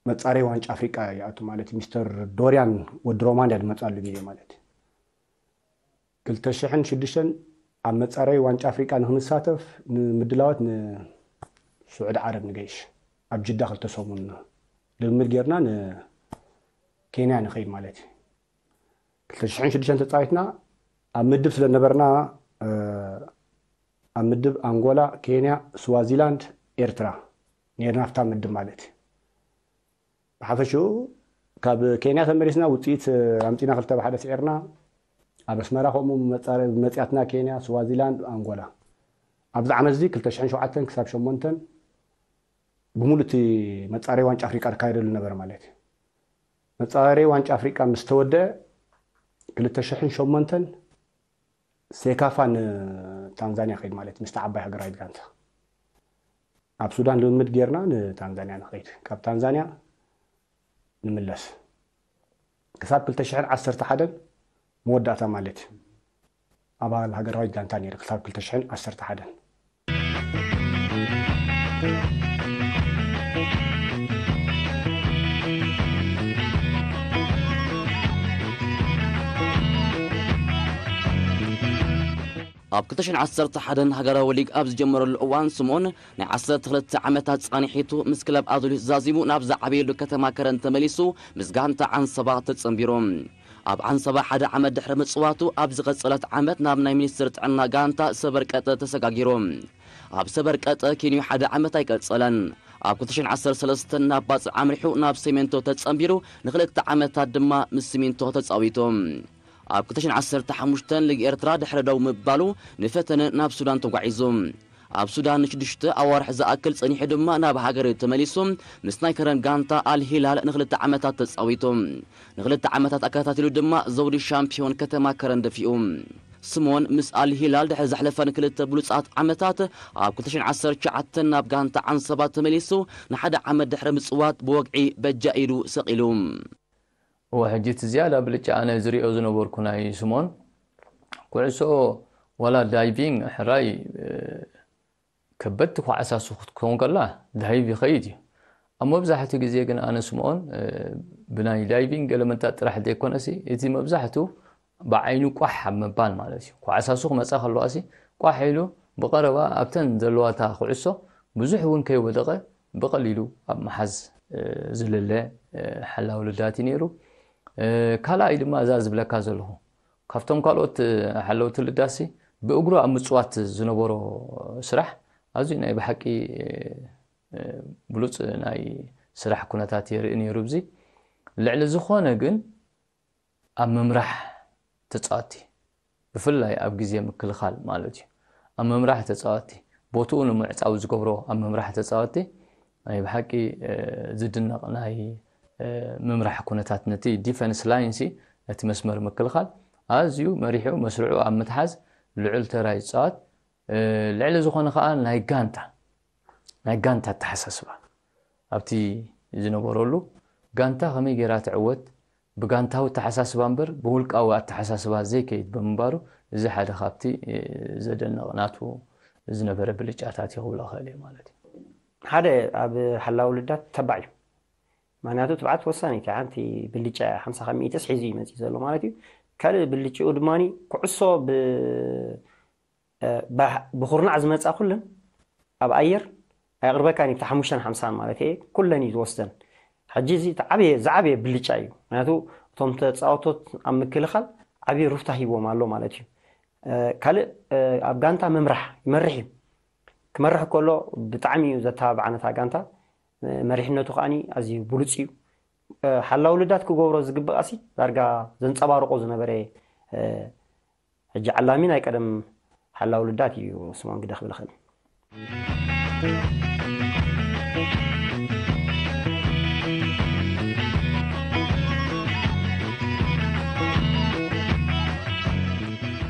መጻረይ ዋንጫ ኣፍሪቃ ይኣቱ ማለት እዩ። ሚስተር ዶርያን ወዲ ሮማንያ ዝመጻሉ ግዜ ማለት እዩ። ክልተ ሽሕን ሽዱሽተን ኣብ መጻረይ ዋንጫ ኣፍሪቃ ንክንሳተፍ ንምድላዋት ንስዑዲ ዓረብ ንገይሽ። ኣብ ጅዳ ክልተ ሰሙን ልምምድ ጌርና ንኬንያ ንኸይድ ማለት እዩ። ክልተ ሽሕን ሽዱሽተን ተጻዊትና ኣብ ምድብ ስለ ነበርና፣ እ፣ ኣብ ምድብ ኣንጎላ፣ ኬንያ፣ ስዋዚላንድ፣ ኤርትራ ነይርና፣ ኣብታ ምድብ ማለት እዩ። ብሓፈሽኡ ካብ ኬንያ ተመሊስና ውጽኢት ኣምጺና ክልተ ብሓደ ስዒርና። ኣብ ኣስመራ ከምኡ መጻረ-፣ መጺኣትና ኬንያ፣ ስዋዚላንድ፣ ኣንጎላ። ኣብዚ ዓመት እዚ ክልተ ሽሕን ሸውዓተን ክሳብ ሸሞንተን ብምሉእ እቲ መጻረይ ዋንጫ ኣፍሪቃ ዝካየደሉ ነበረ ማለት እዩ። መጻረይ ዋንጫ ኣፍሪቃ ምስ ተወደአ ክልተ ሽሕን ሸሞንተን ሴካፋ ንታንዛንያ ከይድ ማለት ምስቲ ዓባይ ሃገራዊት ጋንታ። ኣብ ሱዳን ልምምድ ጌርና ንታንዛንያ ንኸይድ። ካብ ታንዛንያ ንምለስ። ክሳብ ክልተ ሽሕን ዓሰርተ ሓደን መወዳእታ ማለት እዩ። ኣባል ሃገራዊት ጋንታ ነይረ ክሳብ ክልተ ሽሕን ዓሰርተ ሓደን። ኣብ ክልተ ሽሕን ዓሰርተ ሓደን ሃገራዊ ሊግ ኣብ ዝጀመረሉ እዋን፣ ስምኦን ናይ ዓሰርተ ክልተ ዓመታት ጻንሒቱ ምስ ክለብ ኣዱሊስ ዛዚሙ ናብ ዝዓበየሉ ከተማ ከረን ተመሊሱ ምስ ጋንታ ዓንሰባ ተጸንቢሩ። ኣብ ዓንሰባ ሓደ ዓመት ድሕሪ ምጽዋቱ፣ ኣብ ዝቐጸለት ዓመት ናብ ናይ ሚኒስትሪ ጥዕና ጋንታ ሰበርቀጠ ተሰጋጊሩ። ኣብ ሰበርቀጠ ኬንዩ ሓደ ዓመት ኣይቀጸለን። ኣብ ክልተ ሽሕን ዓሰርተ ሰለስተን ናብ ባጽዕ ኣምሪሑ ናብ ሲሚንቶ ተጸንቢሩ ንኽልተ ዓመታት ድማ ምስ ሲሚንቶ ተጻዊቱ። ኣብ ክልተ ሽሕን ዓሰርተ ሓሙሽተን ሊግ ኤርትራ ድሕሪ ደው ምባሉ ንፈተነ ናብ ሱዳን ተጓዒዙ። ኣብ ሱዳን ንሽዱሽተ ኣዋርሕ ዝኣክል ጸኒሑ ድማ ናብ ሃገሩ ተመሊሱ ምስ ናይ ከረን ጋንታ ኣል ሂላል ንኽልተ ዓመታት ተጻዊቱ። ንኽልተ ዓመታት ኣከታቲሉ ድማ ዘውዲ ሻምፒዮን ከተማ ከረን ደፊኡ። ስሞን ምስ ኣል ሂላል ድሕሪ ዘሕለፈን ክልተ ብሉጻት ዓመታት ኣብ ክልተ ሽሕን ዓሰርተ ትሽዓተን ናብ ጋንታ ዓንሰባ ተመሊሱ ንሓደ ዓመት ድሕሪ ምጽዋት ብወግዒ በጃ ኢዱ ሰቒሉ። እወ ሕጂ እቲ ዝያዳ ብልጫ ኣነ ዝሪኦ ዝነበርኩ ናይ ስሞን ኩዕሶ ዋላ ዳይቪንግ ሕራይ ከበድቲ ኳዕሳሱ ክትከውን ከላ ዳይቭ ይኸይድ እዩ። ኣብ መብዛሕትኡ ግዜ ግን ኣነ ስምኦን ብናይ ዳይቪንግ ኤለመንታት ጥራሕ ዘይኮነሲ እቲ መብዛሕትኡ ብዓይኑ ቋሕ ኣብ ምባል ማለት እዩ። ኳዕሳሱ ክመፃ ከለዋሲ ቋሕ ኢሉ ብቐረባ ኣብተን ዘለዋታ ኩዕሶ ብዙሕ እውን ከይወደቐ ብቐሊሉ ኣብ ምሓዝ ዝልለ ሓላው ልዳት እዩ ነይሩ። ካልኣይ ድማ እዛ ዝብለካ ዘለኹ ካብቶም ካልኦት ሓለውቲ ልዳሲ ብእግሩ ኣብ ምፅዋት ዝነበሮ ስራሕ ኣዝዩ ናይ ብሓቂ ብሉፅ ናይ ስራሕ ኩነታት የርኢ ነይሩ። እዚ ልዕሊ ዝኾነ ግን ኣብ ምምራሕ ተፃወቲ ብፍላይ ኣብ ግዜ ምክልኻል ማለት እዩ ኣብ ምምራሕ ተፃወቲ ቦትኡ ንምዕፃው ዝገብሮ ኣብ ምምራሕ ተፃወቲ ናይ ብሓቂ ዝድነቕ ናይ ምምራሕ ኩነታት ነቲ ዲፈንስ ላይንሲ ነቲ መስመር ምክልኻል ኣዝዩ መሪሑ መስርዑ ኣብ ምትሓዝ ልዑል ተራ ይፃወት። ልዕሊ ዝኾነ ከዓ ናይ ጋንታ ናይ ጋንታ ኣተሓሳስባ ኣብቲ ዝነበረሉ ጋንታ ከመይ ገይራ ትዕወት ብጋንታዊ ኣተሓሳስባ እምበር ብውልቃዊ ኣተሓሳስባ ዘይከይድ ብምንባሩ እዚ ሓደ ካብቲ ዘደንቕ ናቱ ዝነበረ ብልጫታት እዩ ክብሎ እኽእል እየ ማለት እዩ። ሓደ ኣብ ሓላዊ ልዳት ተባዕ እዩ። ምክንያቱ ትብዓት ወሳኒት እያ። ሓንቲ ብልጫ እያ። ሓምሳ ካብ ሚእትስ ሒዙ እዩ መፂኡ ዘሎ ማለት እዩ። ካልእ ብልጭኡ ድማ ኩዕሶ ብ ብኹርናዕ ዝመፃ ኩለን ኣብ ኣየር ኣየቕርበካን እዩ። ሓሙሽተን ሓምሳን ማለት እየ ኩለን እዩ ዝወስደን። ሕጂ እዚ ዝዓበየ ብልጫ እዩ። ምክንያቱ እቶም ተፃወቶት ኣብ ምክልኻል ዓብዪ ሩፍታ ሂቦም ኣሎ ማለት እዩ። ካልእ ኣብ ጋንታ ምምራሕ ይመርሕ እዩ። ክመርሕ ከሎ ብጣዕሚ እዩ ዘተባብዓ ነታ ጋንታ። መሪሕነቱ ከዓኒ ኣዝዩ ብሉፅ እዩ። ሓላው ልዳት ክገብሮ ዝግባእ ሲ ዳርጋ ዘንፀባርቆ ዝነበረ ሕጂ ዓላሚ ናይ ቀደም ሓላው ልዳት እዩ ስምኦን ግደ ክብል እኽእል።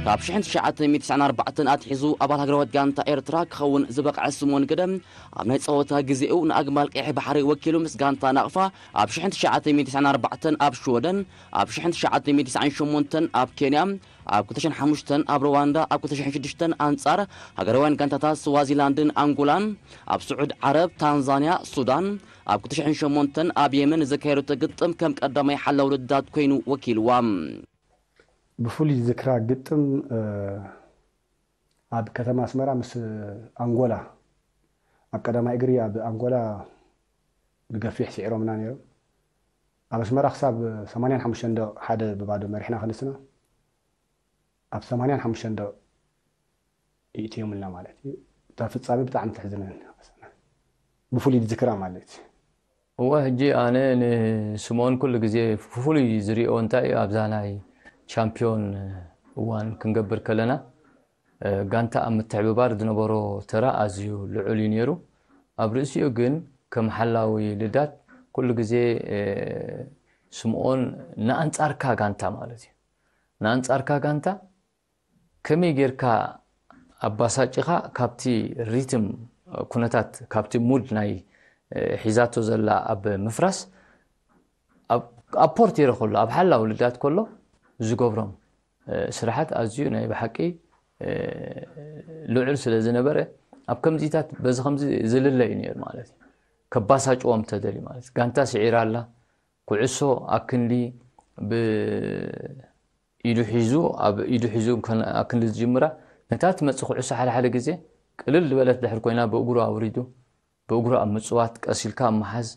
ካብ ሽሕን ትሽዓተ ሚእትን ትስዓን ኣርባዕተን ኣትሒዙ ኣባል ሃገራዊት ጋንታ ኤርትራ ክኸውን ዝበቕዐ ስምኦን ግደ ኣብ ናይ ጸወታ ግዜኡ ንኣግማል ቀይሕ ባሕሪ ወኪሉ ምስ ጋንታ ናቕፋ ኣብ ሽሕን ትሽዓተ ሚእትን ትስዓን ኣርባዕተን ኣብ ሽወደን ኣብ ሽሕን ትሽዓተ ሚእትን ትስዓን ሸሞንተን ኣብ ኬንያ ኣብ ክልተ ሽሕን ሓሙሽተን ኣብ ሩዋንዳ ኣብ ክልተ ሽሕን ሽዱሽተን ኣንጻር ሃገራውያን ጋንታታት ስዋዚላንድን ኣንጎላን ኣብ ስዑድ ዓረብ ታንዛንያ ሱዳን ኣብ ክልተ ሽሕን ሸሞንተን ኣብ የመን ዘካየደቶ ግጥም ከም ቀዳማይ ሓላው ልዳት ኮይኑ ወኪልዋ። ብፍሉይ ዝክራ ግጥም ኣብ ከተማ ኣስመራ ምስ ኣንጎላ ኣብ ቀዳማይ እግሪ ኣብ ኣንጎላ ብገፊሕ ስዒሮምና ነይሮም። ኣብ ኣስመራ ክሳብ ሰማንያን ሓሙሽተን ደቕ ሓደ ብባዶ መሪሕና ክንስና ኣብ ሰማንያን ሓሙሽተን ደቕ ይእትዮምልና ማለት እዩ። እታ ፍጻሜ ብጣዕሚ ተሕዝነኒ። ብፍሉይ ዝክራ ማለት እዩ። እወ ሕጂ ኣነ ንስምኦን ኩሉ ግዜ ብፍሉይ ዝሪኦ እንታይ እዩ ኣብዛ ናይ ቻምፒዮን እዋን ክንገብር ከለና ጋንታ ኣብ ምትሕብባር ዝነበሮ ተራ ኣዝዩ ልዑል እዩ ነይሩ። ኣብ ርእሲኡ ግን ከም ሓላዊ ልዳት ኩሉ ግዜ ስምኦን ንኣንጻርካ ጋንታ ማለት እዩ ንኣንጻርካ ጋንታ ከመይ ጌርካ ኣባሳጭኻ ካብቲ ሪትም ኩነታት ካብቲ ሙድ ናይ ሒዛቶ ዘላ ኣብ ምፍራስ ኣፖርት የረ ከሎ ኣብ ሓላው ልዳት ከሎ ዝገብሮም ስራሓት ኣዝዩ ናይ ብሓቂ ልዑል ስለ ዝነበረ ኣብ ከምዚታት በዚ ከምዚ ዝልለ እዩ ነይሩ ማለት እዩ። ከባሳጭዎም ተደልዩ ማለት ጋንታ ስዒራ ኣላ ኩዕሶ ኣክንዲ ብ ኢዱ ሒዙ ኣብ ኢዱ ሒዙ ኣክንዲ ዝጅምራ ነታ ትመፅእ ኩዕሶ ሓደ ሓደ ግዜ ቅልል ዝበለት ድሕር ኮይና ብእግሩ ኣውሪዱ ብእግሩ ኣብ ምፅዋት ቀስ ኢልካ ኣብ ምሓዝ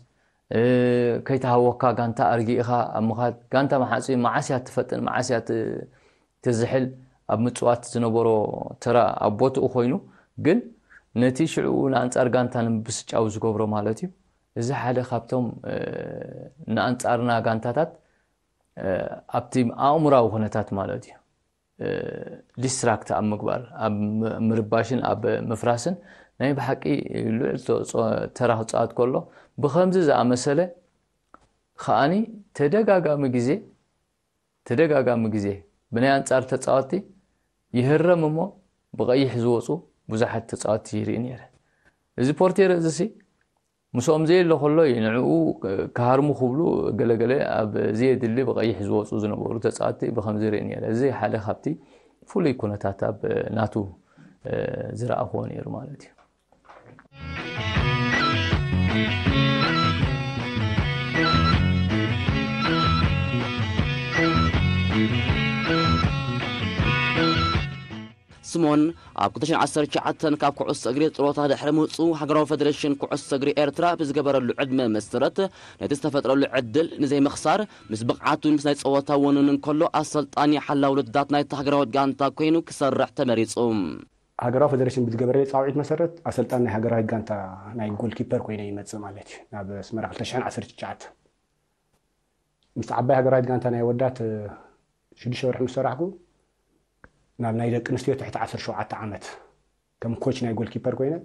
ከይተሃወካ ጋንታ ኣርጊእኻ ኣብ ምኻድ ጋንታ መሓፂ መዓስ እያ ትፈጥን መዓስ እያ ትዝሕል ኣብ ምፅዋት ዝነበሮ ተራ ኣብ ቦትኡ ኮይኑ ግን ነቲ ሽዕኡ ንኣንጻር ጋንታ ንምብስጫው ዝገብሮ ማለት እዩ። እዚ ሓደ ካብቶም ንኣንጻርና ጋንታታት ኣብቲ ኣእምራዊ ኩነታት ማለት እዩ፣ ዲስትራክት ኣብ ምግባር፣ ኣብ ምርባሽን ኣብ ምፍራስን ናይ ብሓቂ ልዑል ተራ ክፃወት ከሎ፣ ብከምዚ ዝኣመሰለ ከዓኒ ተደጋጋሚ ግዜ ተደጋጋሚ ግዜ ብናይ ኣንጻር ተጻወትቲ ይህረም እሞ ብቐይሕ ዝወጹ ብዙሓት ተጻወትቲ ይርኢ ነይረ። እዚ ፖርቴር እዚ ሲ ምስኦም ዘየለ ከሎ እዩ ንዕኡ ክሃርሙ ክብሉ ገለገለ ኣብ ዘየድሊ ብቐይሕ ዝወጹ ዝነበሩ ተጻወትቲ ብኸምዚ ይርኢ ነይረ። እዚ ሓደ ካብቲ ፍሉይ ኩነታት ኣብ ናቱ ዝረኣኽዎ ነይሩ ማለት እዩ። ስሞን ኣብ ክልተ ሽሕን ዓሰርተ ትሽዓተን ካብ ኩዕሶ እግሪ ጥሮታ ድሕሪ ምውፅኡ፣ ሃገራዊ ፈደሬሽን ኩዕሶ እግሪ ኤርትራ ብዝገበረሉ ዕድመ መሰረት ነቲ ዝተፈጥረሉ ዕድል ንዘይምኽሳር፣ ምስ ብቕዓቱን ምስ ናይ ፀወታ ወኑንን ከሎ ኣሰልጣኒ ሓላው ውድዳት ናይቲ ሃገራዊት ጋንታ ኮይኑ ክሰርሕ ተመሪፁ። ሃገራዊ ፈደሬሽን ብዝገበረ ፃውዒት መሰረት ኣሰልጣኒ ናይ ሃገራዊት ጋንታ ናይ ጎልኪፐር ኮይነ ይመፅእ ማለት እዩ ናብ ኣስመራ ክልተ ሽሕን ዓሰርተ ትሽዓተ። ምስ ዓባይ ሃገራዊት ጋንታ ናይ ኣወዳት ሽዱሽተ ወርሒ ምስ ሰራሕኩ ናብ ናይ ደቂ ኣንስትዮ ትሕቲ ዓሰርተ ሸውዓተ ዓመት ከም ኮች ናይ ጎልኪፐር ኮይነ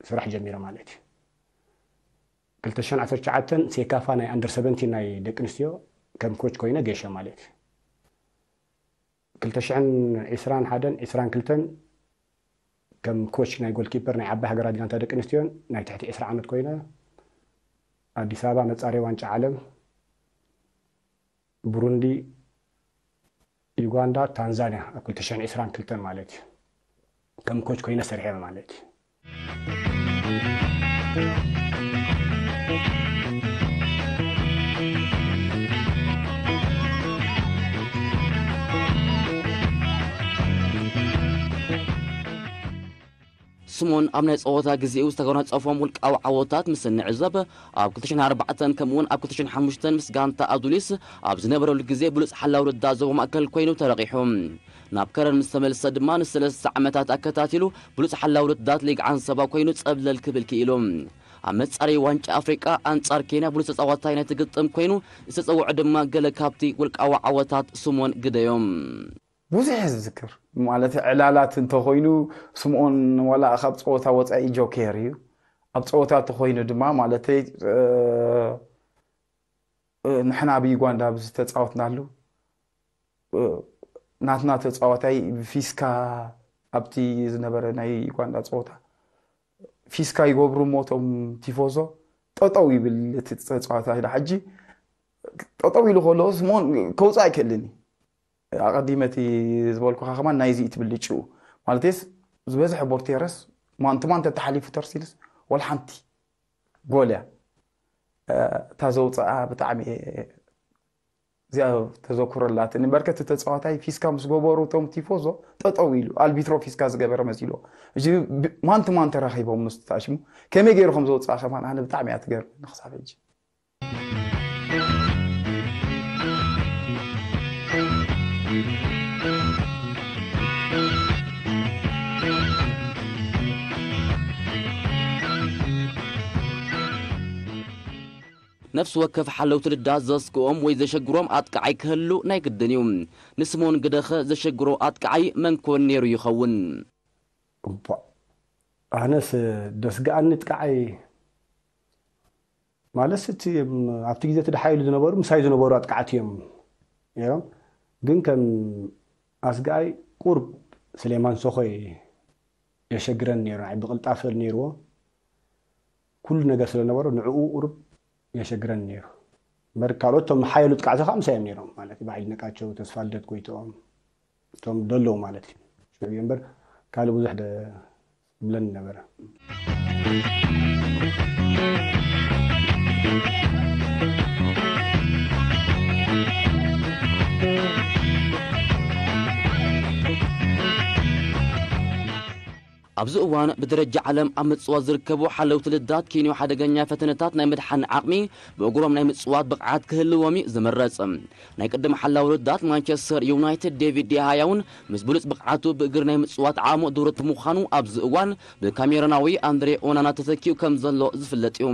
ስራሕ ጀሚረ ማለት እዩ። ክልተ ሽሕን ዓሰርተ ትሽዓተን ሴካፋ ናይ ኣንደር ሰቨንቲን ናይ ደቂ ኣንስትዮ ከም ኮች ኮይነ ገይሸ ማለት እዩ። ክልተ ሽሕን ዕስራን ሓደን ዕስራን ክልተን ከም ኮች ናይ ጎልኪፐር ናይ ዓባይ ሃገራት ጋንታ ደቂ ኣንስትዮን ናይ ትሕቲ ዕስራ ዓመት ኮይነ ኣዲስ ኣበባ መፃረይ ዋንጫ ዓለም ብሩንዲ፣ ዩጋንዳ፣ ታንዛንያ ኣብ ክልተ ሽሕን ዕስራን ክልተን ማለት እዩ ከም ኮች ኮይነ ሰሪሐ ማለት እዩ። ስሞን ኣብ ናይ ጸወታ ግዜኡ ዝተጎናጸፎም ውልቃዊ ዓወታት ምስ እንዕዘብ፣ ኣብ ክልተ ሽሕን ኣርባዕተን ከምኡ'ውን ኣብ ክልተ ሽሕን ሓሙሽተን ምስ ጋንታ ኣዱሊስ ኣብ ዝነበረሉ ግዜ ብሉጽ ሓላው ርዳእ ዞባ ማእከል ኮይኑ ተረቒሑ። ናብ ከረን ምስ ተመልሰ ድማ ንሰለስተ ዓመታት ኣከታቲሉ ብሉጽ ሓላው ርዳት ሊግ ዓንሰባ ኮይኑ ጸብለል ክብል ክኢሉ። ኣብ መጻረዪ ዋንጫ ኣፍሪቃ ኣንጻር ኬንያ ብሉጽ ተጻዋታይ ናይቲ ግጥም ኮይኑ ዝተጸውዑ ድማ ገለ ካብቲ ውልቃዊ ዓወታት ስሞን ግደዮም። ብዙሕ እየ ዝዝክር። ማለት ዕላላት እንተኾይኑ ስምኦን ዋላ ካብ ፀወታ ወፃኢ ጆኬር እዩ። ኣብ ፀወታ እንተኾይኑ ድማ ማለተይ ንሕና ኣብ ዩጋንዳ ብዝተፃወትናሉ ናትና ተፃዋታይ ፊስካ ኣብቲ ዝነበረ ናይ ዩጋንዳ ፀወታ ፊስካ ይገብሩ እሞ እቶም ቲፎዞ ጠጠው ይብል እቲ ተፃዋታይ ሕጂ ጠጠው ኢሉ ከሎ ስምኦን ከውፅእ ኣይክእልን እዩ። ኣቐዲመ እቲ ዝበልኩኻ ከማን ናይዚ እዩ ትብል ልጭኡ ማለትስ ዝበዝሐ ቦርቴረስ ማንትማን ተተሓሊፉ ተርሲልስ ወላ ሓንቲ ጎል እያ እታ ዘውፅኣ ብጣዕሚ እዚኣ ተዘኩረላትኒ በርከት ተፃዋታይ ፊስካ ምስ ገበሩ እቶም ቲፎዞ ጠጠው ኢሉ ኣልቢትሮ ፊስካ ዝገበረ መሲልዎ እዚ ማንትማን ተራኺቦም ምስ ተኣሽሙ ከመይ ገይሩ ከም ዘውፅኣ ከማን ኣነ ብጣዕሚ እያ ትገርመኒ ክሳብ ሕጂ ነፍሲ ወከፍ ሓለውቲ ልዳት ዘስግኦም ወይ ዘሸግሮም ኣጥቃዓይ ክህሉ ናይ ግድን እዩ። ንስምኦን ግደኸ ዘሸግሮ ኣጥቃዓይ መን ኮን ነይሩ ይኸውን? እባ ኣነስ ደስግኣኒ ጥቃዓይ ማለት እቲ ኣብቲ ግዜ እቲ ደሓይሉ ዝነበሩ ምሳይ ዝነበሩ ኣጥቃዕቲ እዮም ነይሮም። ግን ከም ኣስግኣይ ቁርብ ስሌማን ሶኾይ የሸግረን ነይሩ። ንዓይ ብቕልጣፈ ነይርዎ ኩሉ ነገር ስለ ነበሮ ንዕኡ ቁርብ የሸግረን ነይሩ። እምበር ካልኦት እቶም ሓየሉ ጥቃዕቲ ከዓ ምሳይ እዮም ነይሮም ማለት እዩ። በዓል ነቃቸው፣ ተስፋ ልደት ጎይትኦም እቶም ደለዉ ማለት እዩ። ሽዑ እዩ እምበር ካልእ ብዙሕ ዝብለኒ ነበረ። ኣብዚ እዋን ብደረጃ ዓለም ኣብ ምጽዋት ዝርከቡ ሓለውቲ ልዳት ኪንዮ ሓደገኛ ፈተነታት ናይ ምድሓን ዓቕሚ ብእግሮም ናይ ምጽዋት ብቕዓት ክህልዎም እዩ ዝምረጽ። ናይ ቅድም ሓላዊ ልዳት ማንቸስተር ዩናይትድ ዴቪድ ዲሃያ እውን ምስ ብሉጽ ብቕዓቱ ብእግሪ ናይ ምጽዋት ዓቕሙ ድሩት ብምዃኑ ኣብዚ እዋን ብካሜሮናዊ ኣንድሬ ኦናና ተተኪኡ ከም ዘሎ ዝፍለጥ እዩ።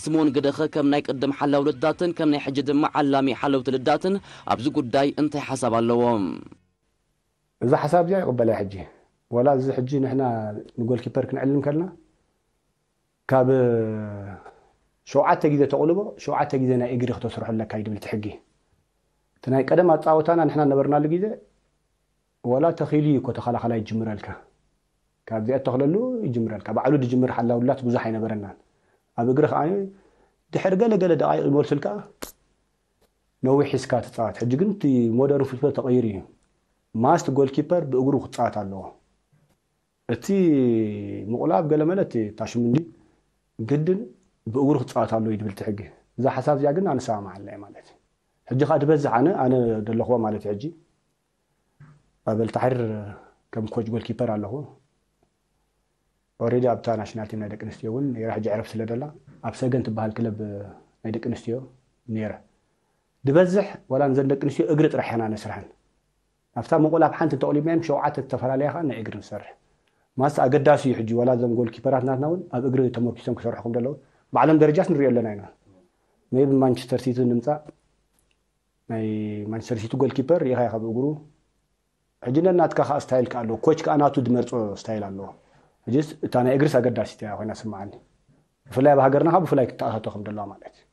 ስሞን ግደኸ ከም ናይ ቅድም ሓላዊ ልዳትን ከም ናይ ሕጂ ድማ ዓላሚ ሓለውቲ ልዳትን ኣብዚ ጉዳይ እንታይ ሓሳብ ኣለዎ? እዛ ሓሳብ እዚኣ ይቕበላ ሕጂ። ዋላ እዚ ሕጂ ንሕና ንጎልኪፐር ክንዕልም ከልና ካብ ሸውዓተ ግዜ ተቕልቦ ሸውዓተ ግዜ ናይ እግሪ ክተስርሖ ኣለካ ይድብል እቲ ሕጊ። እቲ ናይ ቀደም ኣጻወታና ንሕና ነበርናሉ ግዜ ዋላ ተኺሉ እዩ እኮ ተኸላኸላይ ይጅምረልካ። ካብ ዚኣ ተኽለሉ ይጅምረልካ። ባዕሉ ድጅምር ሓላውላት ብዙሕ ኣይነበረናን። ኣብ እግሪ ከዓ ድሕር ገለ ገለ ደቃይቕ ይመልሱልካ ነዊሕ ሒዝካ ትፃወት። ሕጂ ግን እቲ ሞደርን ፉትቦል ተቐይሩ እዩ። ማስት ጎልኪፐር ብእግሩ ክፃወት ኣለዎ። እቲ ምቑላብ ገለ መለ እቲ ታሽሙንዲ ግድን ብእግሩ ክፃወት ኣለዎ ይድብል እቲ ሕጊ። እዛ ሓሳብ እዚኣ ግን ኣንሰማማዓላ እየ ማለት እዩ። ሕጂ ከዓ ዝበዝሕ ኣነ ኣነ ዘለኽዎ ማለት እዩ። ሕጂ ኣብ ኣልታሕር ከም ኮች ጎልኪፐር ኣለኹ። ኦሬዲ ኣብታ ናሽናል ቲም ናይ ደቂ ኣንስትዮ እውን ነይረ። ሕጂ ዕረፍ ስለ ደላ ኣብ ሰገን ትበሃል ክለብ ናይ ደቂ ኣንስትዮ ነይረ። ዝበዝሕ ዋላ ንዘን ደቂ ኣንስትዮ እግሪ ጥራሕ ኢና ነስርሐን። ኣብታ ምቑላብ ሓንቲ እንተቕሊብናዮም ሸውዓተ ዝተፈላለያ ከዓ ናይ እግሪ ንሰርሕ። ማስ ኣገዳሲ እዩ። ሕጂ ዋላ እዞም ጎልኪፐራት ናትና እውን ኣብ እግሪ ተመርኪሶም ክሰርሑ ከም ዘለዉ ባዕሎም ደረጃስ ንሪኦ ኣለና ኢና። መይብ ማንቸስተር ሲቲ ንምፃእ ናይ ማንቸስተር ሲቲ ጎልኪፐር ርኢኻ ኢኻ ብእግሩ። ሕጂ ነናትካ ከዓ ስታይል ከዓ ኣለዎ። ኮች ከዓ ናቱ ዝመርፆ ስታይል ኣለዎ። ሕጂስ እታ ናይ እግርስ ኣገዳሲት እያ ኮይና ስምዓኒ። ብፍላይ ኣብ ሃገርና ከዓ ብፍላይ ክትተኣታቶ ከም ዘለዋ ማለት እዩ።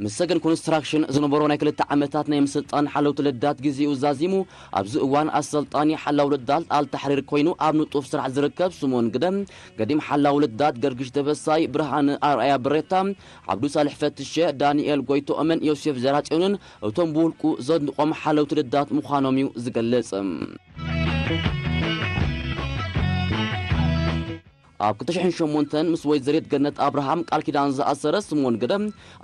ምስ ሰገን ኮንስትራክሽን ዝነበሮ ናይ ክልተ ዓመታት ናይ ምስልጣን ሓለውቲ ልዳት ግዜኡ ዛዚሙ ኣብዚ እዋን ኣሰልጣኒ ሓላው ልዳት ኣልታሕሪር ኮይኑ ኣብ ንጡፍ ስራሕ ዝርከብ ስምኦን ግደ፣ ገዲም ሓላው ልዳት ገርግሽ ደበሳይ፣ ብርሃነ ኣርኣያ ብሬታ፣ ዓብዱ ሳልሕ ፈትሸ፣ ዳንኤል ጎይቶኦምን ዮሴፍ ዘራጽዮንን እቶም ብውልቁ ዘድንቖም ሓለውቲ ልዳት ምዃኖም እዩ ዝገልጽ። ኣብ ክልተ ሽሕን ሸሞንተን ምስ ወይዘሪት ገነት ኣብርሃም ቃል ኪዳን ዝኣሰረ ስምኦን ግደ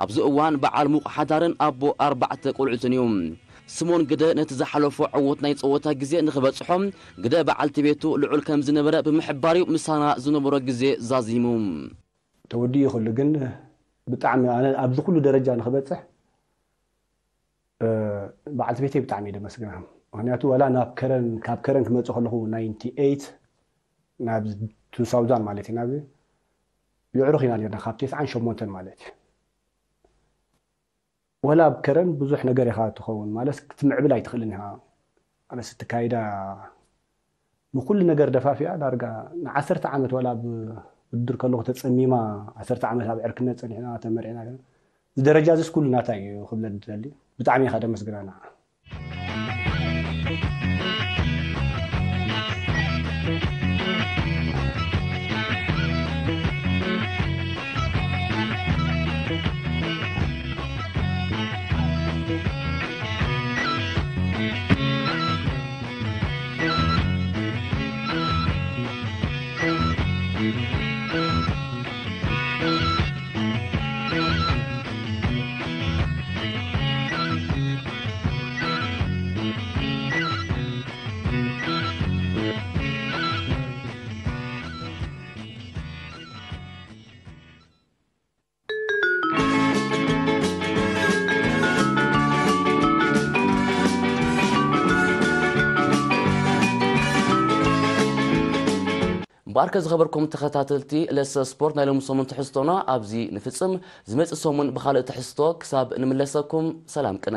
ኣብዚ እዋን በዓል ሙቕ ሓዳርን ኣቦ ኣርባዕተ ቆልዑትን እዩ። ስምኦን ግደ ነቲ ዝሓለፎ ዕዉት ናይ ጸወታ ግዜ ንኽበጽሖ ግደ በዓልቲ ቤቱ ልዑል ከም ዝነበረ ብምሕባር እዩ ምሳና ዝነበሮ ግዜ ዛዚሙ። ተወዲኡ ይኽእሉ ግን ብጣዕሚ ኣነ ኣብዚ ኩሉ ደረጃ ንኽበፅሕ በዓልቲ ቤተይ ብጣዕሚ እየ ደመስግና። ምክንያቱ ዋላ ናብ ከረን ካብ ከረን ክመፅእ ከለኹ ናይንቲ ኤይት ናብ ቱ ሳውዛን ማለት እዩ ናብ የዕሩኽ ኢና ነርና ካብ ተስዓን ሸሞንተን ማለት እዩ። ወላ ኣብ ከረን ብዙሕ ነገር ኢኻ ትኸውን ማለት ክትምዕብል ኣይትኽእልን ኢኻ። ማለት እትካይዳ ንኩሉ ነገር ደፋፊኣ ዳርጋ ንዓሰርተ ዓመት ዋላ ኣብ ውድድር ከለኹ ተፀሚማ ዓሰርተ ዓመት ኣብ ዕርክነት ፀኒሕና ተመሪዕና እዚ ደረጃ እዚስ ኩሉ ናታ እዩ ክብለ ዝደሊ። ብጣዕሚ ኢኻ ደመስግና ንዓ። እምበኣርከ ዝኸበርኩም ተኸታተልቲ ለሰ ስፖርት ናይ ሎሚ ሰሙን ትሕዝቶና ኣብዚ ንፍጽም። ዝመጽእ ሰሙን ብኻልእ ትሕዝቶ ክሳብ ንምለሰኩም ሰላም ቅነ።